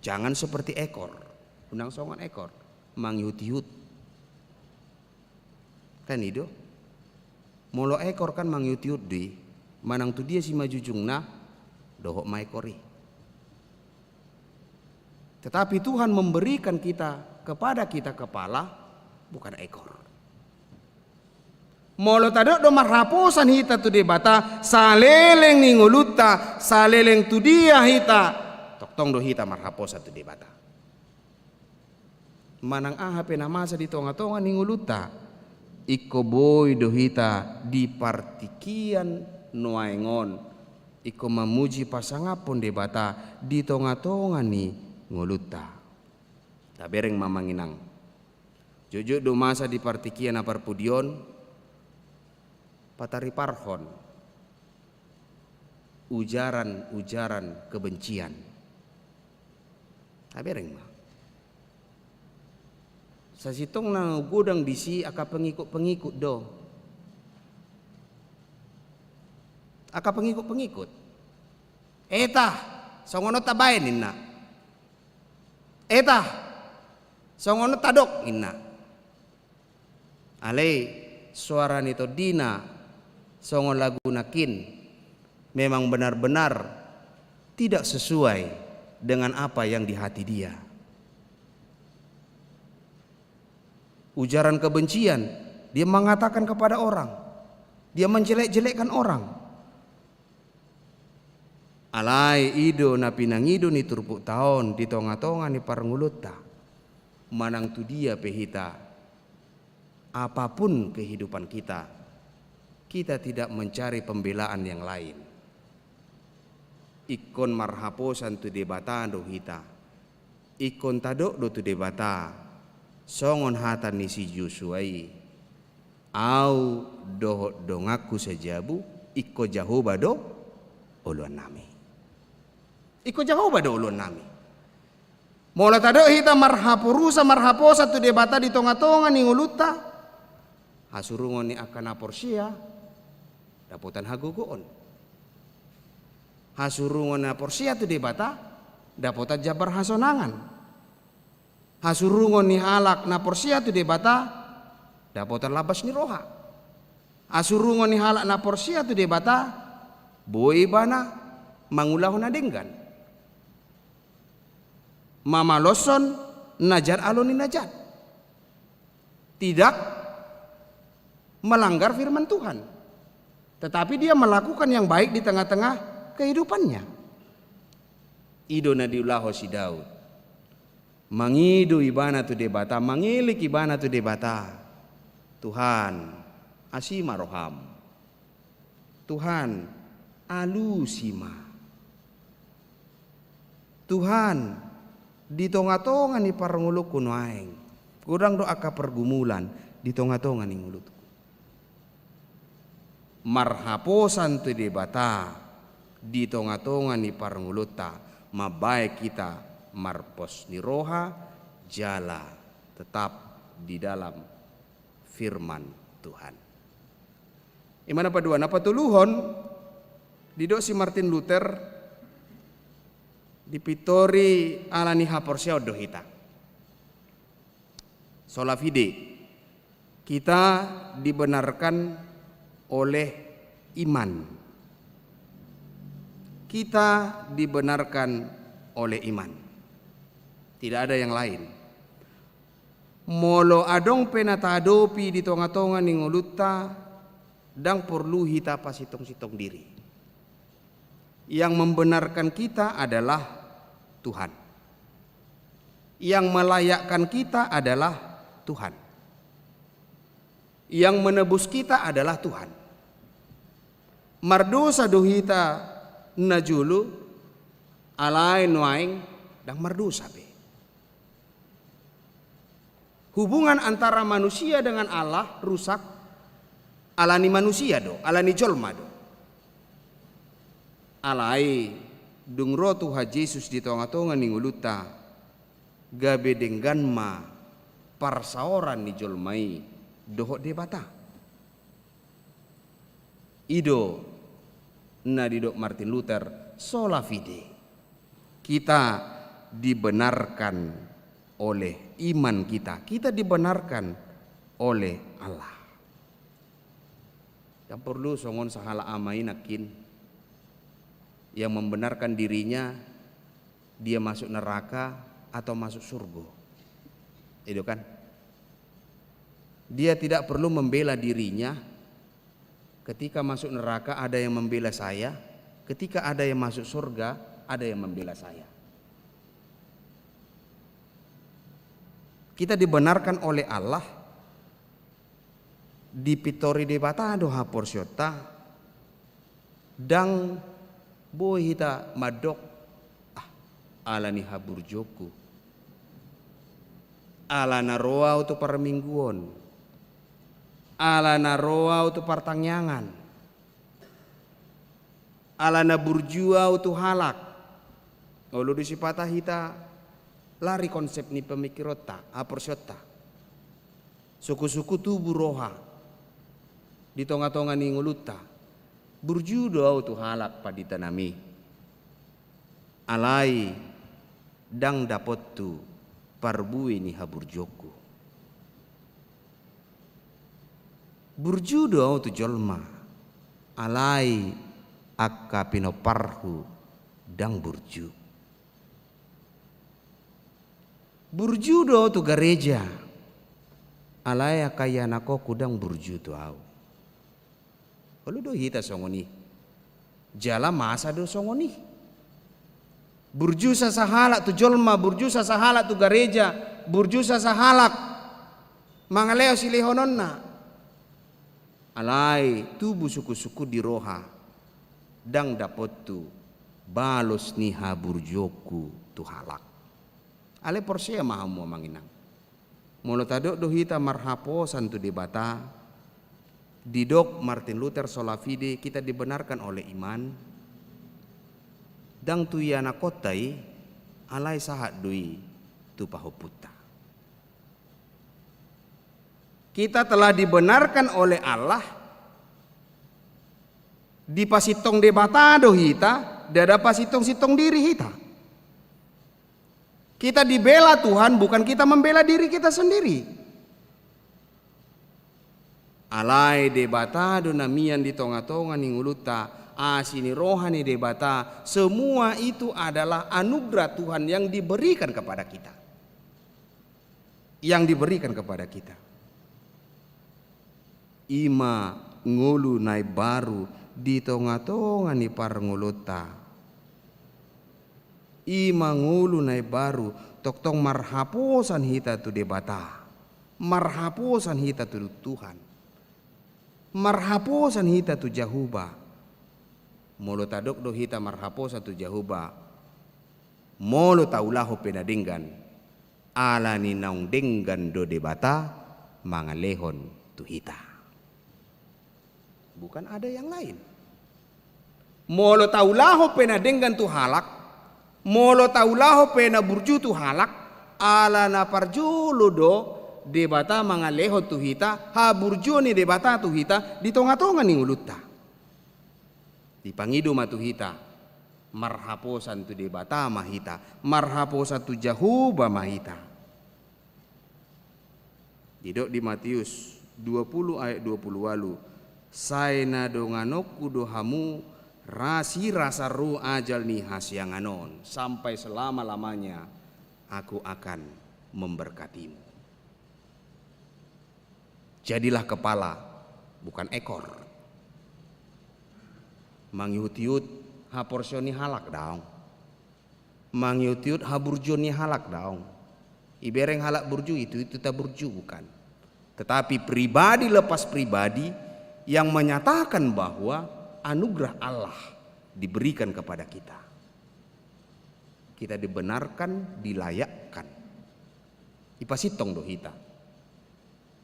Jangan seperti ekor. Unang songon ekor, mangihut-ihut. Kan i do. Molo ekor kan mangihut-ihut do i, manang tu dia simanjujungna, dohot ma ekor i. Tetapi Tuhan memberikan kita, kepada kita kepala, bukan ekor. Molo tadok do marhaposan hita tu Debata, saleleng ni ngolunta, saleleng tu dia hita, tongtong do hita marhaposan tu Debata. Manang aha pe na masa di tongatonga ni ngolunta, ingkon boi do hita di partingkian nuaeng on, ingkon mamuji pasangaphon Debata di tongatonga ni ngolunta. Tabereng ma amang inang. Jotjot do masa di partingkian na parpudi on, patariparhon ujaran-ujaran kebencian. Tabereng ma. Sasintongna godang di si angka pengikut-pengikut do. Angka pengikut-pengikut. Eta, songon on tabaen ninna. Eta, songon on tadok ninna. Alai soara ni tondina songon lagu nangkin memang benar-benar tidak sesuai dengan apa yang di hati dia. Ujaran kebencian, dia mengatakan kepada orang, dia menjelek-jelekkan orang. Alai i do na pinangido ni turpukta on di tongatonga ni parngoluonta. Manang tu dia pe hita, apapun kehidupan kita, kita tidak mencari pembelaan yang lain. Ingkon marhaposan tu Debata do hita. Ingkon tadok do tu Debata, songon hata ni si Josua i, "Au dohot donganku sajabu, ingkon Jahowa do oloannami." Ingkon Jahowa do oloannami. Molo tadok hita marhaporusan, marhaposan tu Debata di tongatonga ni ngolunta, hasurungon ni angka na porsea dapotan hagogoon. Hasurungon na porsea tu Debata dapotan jambar hasonangan. Hasurungon ni halak na porsea tu Debata dapotan labas ni roha. Hasurungon ni halak na porsea tu Debata boi ibana mangulahon na denggan, mamaloshon na jat alo ni na jat. Tidak melanggar firman Tuhan, tetapi dia melakukan yang baik di tengah-tengah kehidupannya. I do na diulahon si Daud. Mangido ibana tu Debata, mangelek ibana tu Debata. Tuhan, asi ma roham. Tuhan, alusi ma. Tuhan, di tongatonga ni parngoluonku nuaeng, godang do angka pergumulan di tongatonga ni ngolungku. Marhaposan tu Debata di tongatonga ni parngoluonta, mambaen hita marpos ni roha jala tetap di dalam firman Tuhan. I ma na paduahon. Na patoluhon, didok si Martin Luther, Dipintori ala ni haporseaon do hita. Sola fide, kita dibenarkan oleh iman. Kita dibenarkan oleh iman. Tidak ada yang lain. Molo adong pe na taadopi di tonga-tonga ni ngolunta, ndang porlu hita pasintong-sintong diri. Yang membenarkan kita adalah Tuhan. Yang melayakkan kita adalah Tuhan. Yang menebus kita adalah Tuhan. Mardosa do hita najolo, alai nuaeng ndang mardosa be. Hubungan antara manusia dengan Allah rusak ala ni manusia do, ala ni jolma do. Alai dung ro Tuhan Jesus di tonga-tonga ni ngolunta, gabe denggan ma parsaoran ni jolma i dohot Debata. I do na didok Martin Luther, sola fide. Kita dibenarkan oleh iman kita. Kita dibenarkan oleh Allah. Ndang porlu songon sahalak ama i nangkin yang membenarkan dirinya, dia masuk neraka atau masuk surga. I do kan? Dia tidak perlu membela dirinya. Ketika masuk neraka, ada yang membela saya. Ketika ada yang masuk surga, ada yang membela saya. Kita dibenarkan oleh Allah, dipintori Debata do haporseaonta, ndang boi hita mandok, ah, ala ni haburjuonku. Ala na ro ahu tu parmingguon. Ala na ro ahu tu partangiangan. Ala na burju ahu tu halak. Olo do sipata hita lari konsep ni pemikironta, haporseaonta. Suku-suku tubu roha di tonga-tonga ni ngolunta. Burju do ahu tu halak pandita nami. Alai ndang dapothu parbue ni haburjuonku. Burju do ahu tu jolma, alai angka pinomparhu ndang burju. Burju do ahu tu gareja, alai angka ianakhonhu ndang burju tu ahu. Olo do hita songon i. Jala masa do songon i. Burju sasahalak tu jolma, burju sasahalak tu gareja, burju sasahalak mangalehon silehononna. Alai tubu suku-suku di roha, ndang dapothu balos ni haburjuonku tu halak. Alai porsea ma hamu amang inang. Molo tadok do hita marhaposan tu Debata, didok Martin Luther sola fide, kita dibenarkan oleh iman, ndang tu ianakhonta i, alai sahat do i tu pahompunta. Kita telah dibenarkan oleh Allah, dipasintong Debata do hita, ndada pasintong-sintong diri hita. Kita dibela Tuhan, bukan kita membela diri kita sendiri. Alai Debata do na mian di tonga-tonga ni ngolunta, asi ni roha ni Debata, semua itu adalah anugerah Tuhan yang diberikan kepada kita. Yang diberikan kepada kita. I ma ngolu na imbaru di tonga-tonga ni parngoluonta. I ma ngolu na imbaru, tongtong marhaposan hita tu Debata, marhaposan hita tu Tuhan, marhaposan hita tu Jahowa. Molo tadok do hita marhaposan tu Jahowa, molo taulahon pe na denggan, ala ni naung denggan do Debata mangalehon tu hita. Bukan ada yang lain. Molo taulahon pe na denggan tu halak, molo taulahon pe na burju tu halak, ala na parjolo do Debata mangalehon tu hita, haburjuon ni Debata tu hita di tonga-tonga ni ngolunta. Dipangido ma tu hita Marhaposan tu Debata ma hita, marhaposan tu Jahowa ma hita. Didok di Matius dua puluh ayat dua puluh ualu, "Sai na donganonku do hamu, rasirasa ro ajal ni hasiangan on, sampai selama-lamanya Aku akan memberkatimu." Jadilah kepala, bukan ekor. Mangihut-ihut haporseaon ni halak daong. Mangihut-ihut haburjuon ni halak daong. Ibereng halak burju itu, itu taburju, bukan. Tetapi pribadi lepas pribadi yang menyatakan bahwa anugerah Allah diberikan kepada kita. Kita dibenarkan, dilayakkan. Ipasintong do hita.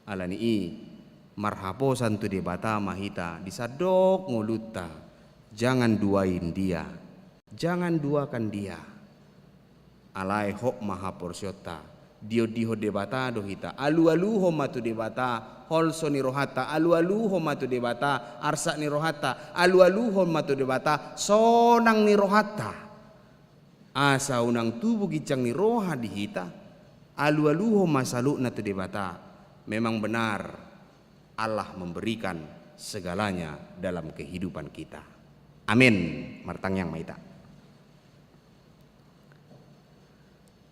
Alani i, marhaposan tu Debata ma hita di sandok ngolunta. Jangan duain dia. Jangan duakan dia. Alai hot ma haporseaonta. Diondihon Debata do hita. Alualuhon ma tu Debata holso ni rohanta. Alualuhon ma tu Debata arsak ni rohanta. Alualuhon ma tu Debata sonang ni rohanta. Asa unang tubu ginjang ni roha di hita, alualuhon ma saluhutna tu Debata. Memang benar, Allah memberikan segalanya dalam kehidupan kita. Amin. Martangiang ma hita.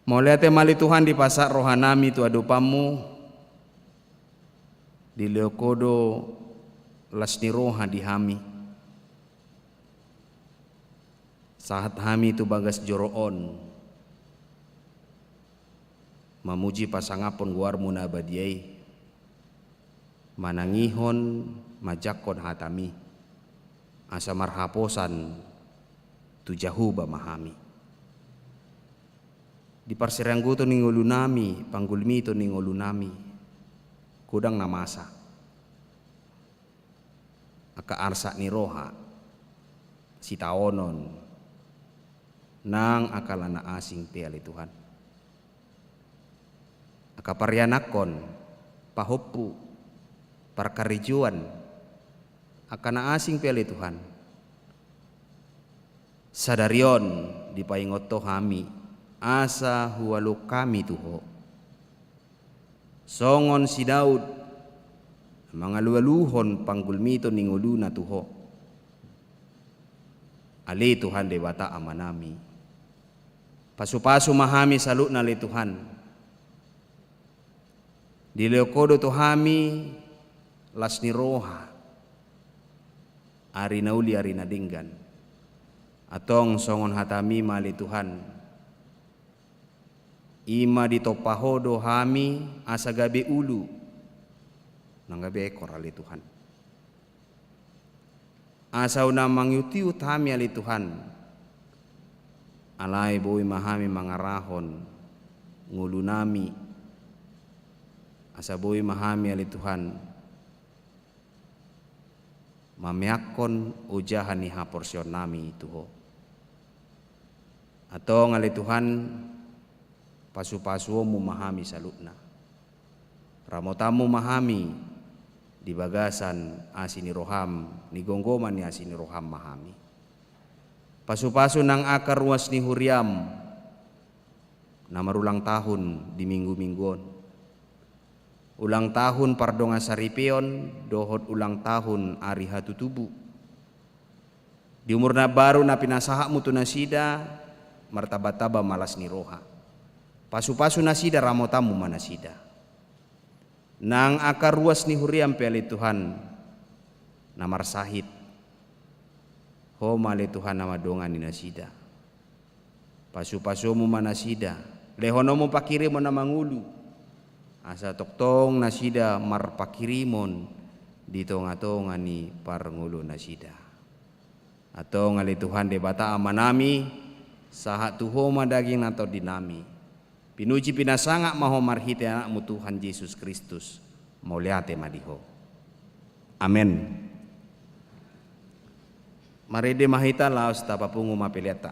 Mauliate ma ale Tuhan, dipasahat rohanami tu adopanMu. Dilehon Ho do las ni roha di hami. Sahat hami tu bagas joro on mamuji pasangaphon goarMu na badia i, manangihon, manjangkon hataMi, asa marhaposan tu Jahowa ma hami. Di parsiranggoton ni ngolunami, panggulmiton ni ngolunami, godang na masa. Angka arsak ni roha, sitaonon, nang angka na asing pe ale Tuhan. Angka parianakhon, pahompu, parkarejoan, angka na asing pe ale Tuhan. Sadari on dipaingot Ho hami, asa hualuhon hami tu Ho. Songon si Daud mangalualuhon panggulmiton ni ngoluna tu Ho. Ale Tuhan Debata Amanami, pasupasu ma hami saluhutna ale Tuhan. Dilehon Ho do tu hami las ni roha, ari na uli ari na denggan. Antong songon hataMi ma ale Tuhan, i ma ditompa Ho do hami asa gabe ulu, nang gabe ekor ale Tuhan. Asa unang mangihut-ihut hami ale Tuhan, alai boi ma hami mangarahon ngolunami, asa boi ma hami ale Tuhan mameakkon ojahan ni haporseaonnami tu Ho. Antong ale Tuhan, pasupasuonMu ma hami saluhutna. RamotanMu ma hami di bagasan asi ni rohaM, di gomgoman ni asi ni rohaM ma hami. Pasupasu nang angka ruas ni huriaM na marulang tahun di minggu-minggu on. Ulang tahun pardongansaripeon dohot ulang tahun ari hatutubu. Di umur na baru na pinasahatMu tu nasida, martamba-tamba ma las ni roha. Pasupasu nasida, ramotanMu ma nasida. Nang angka ruas ni huriaM pe ale Tuhan, na marsahit, Ho ma ale Tuhan na mandongani nasida. PasupasuonMu ma nasida, lehononMu pangkirimon na mangolu, asa tongtong nasida marpangkirimon di tonga-tonga ni parngoluonnasida. Antong ale Tuhan Debata Amanami, sahat tu Ho ma daging nang tondinami. Pinuji pinasangap ma Ho marhite AnakMu Tuhan Jesus Kristus. Mauliate ma di Ho. Amen. Marende ma hita laos tapapungu ma peleanta.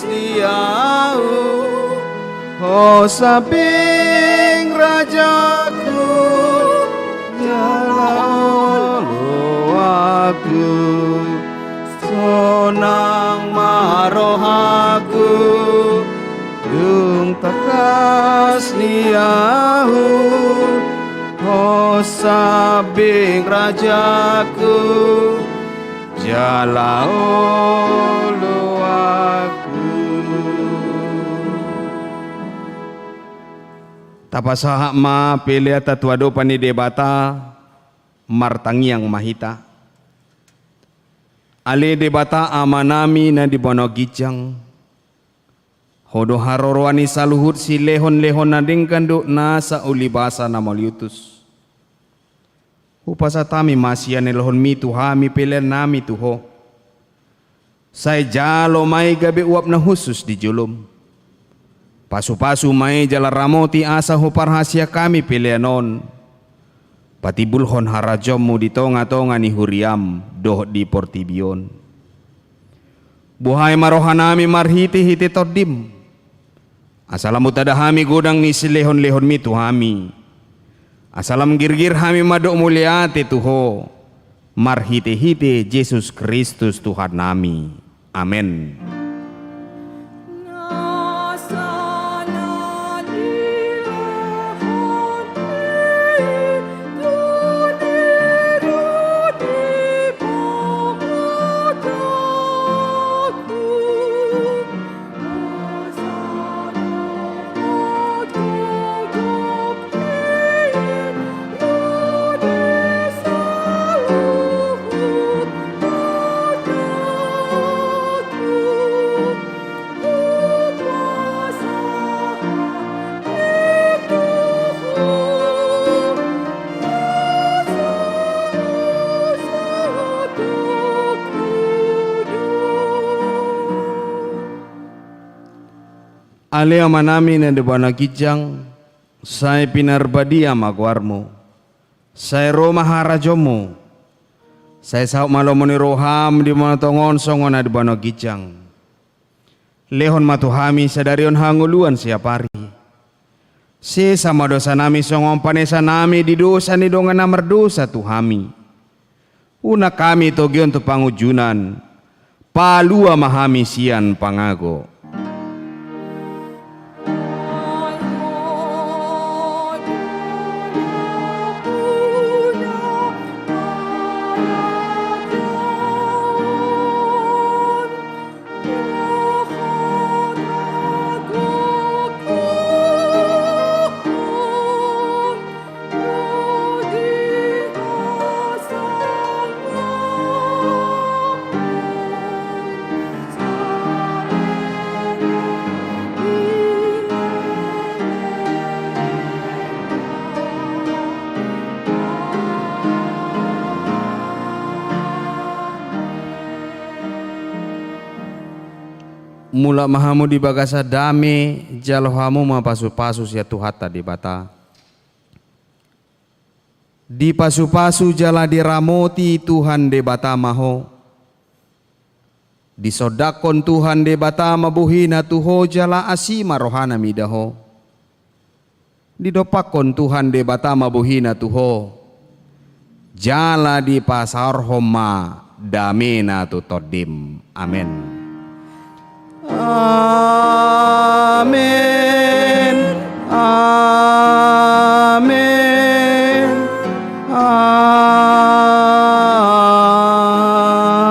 di ahu, ho sambing rajaku, jala oloanku, sonang ma rohangku, dung tangkas di ahu, ho sambing rajaku, jala oloanku. Tapasahat ma peleanta tu adopan ni Debata, martangiang ma hita. Ale Debata Amanami na di banua ginjang, Ho do haroroan ni saluhut silehonlehon na denggan dohot nasa ulibasa na mauliutus. Hupasahat hami ma sian ni lehonmi tu hami peleannami tu Ho. Sai jalo ma i gabe uap na hushus di jolom. Pasupasu ma i jala ramoti asa huparhaseang hami pelean on patimbulhon harajaonmu di tongatonga ni huriam dohot di portibi on. Buhai ma rohanami marhitehite Tondim, asa lam hutada hami godang ni silehonlehonmi tu hami, asa lam girgir hami mandok mauliate tu Ho, marhitehite Jesus Kristus Tuhannami. Amen. Ale Amanami na di banua ginjang, sai pinarbadia ma goarmu. Sai ro ma harajaonmu. Sai saut ma lomo ni roham di banua tonga on songon na di banua ginjang. Lehon ma tu hami sadari on hangoluan siapari. Sesa ma dosanami songon panesanami di dosa ni dongan na mardosa tu hami. Unang hami togihon tu pangunjunan, palua ma hami sian pangago. Mulak ma hamu di bagasan dame, jalo hamu ma pasupasu sian Tuhanta Debata. Dipasupasu jala diramoti Tuhan Debata ma ho. Disondangkon Tuhan Debata ma bohina tu ho jala asi ma rohana mida ho. Didompakkon Tuhan Debata ma bohina tu ho, jala dipasaorhon ma damena tu tondim. Amen. Amen. Amen.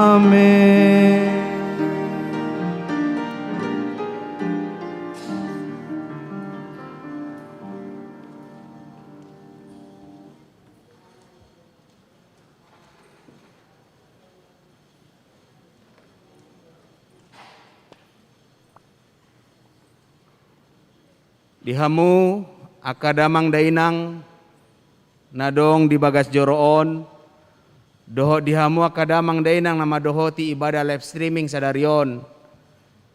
Amen. Di hamu angka damang dainang na adong di bagas joro on, dohot di hamu angka damang dainang na mandohoti ibadah live streaming sadari on.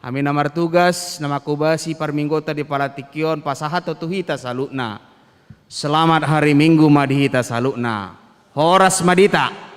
Hami na martugas, na manghobasi parmingguonta di pala tingki on, pasahathon tu hita saluhutna. Selamat hari Minggu ma di hita saluhutna. Horas ma di hita.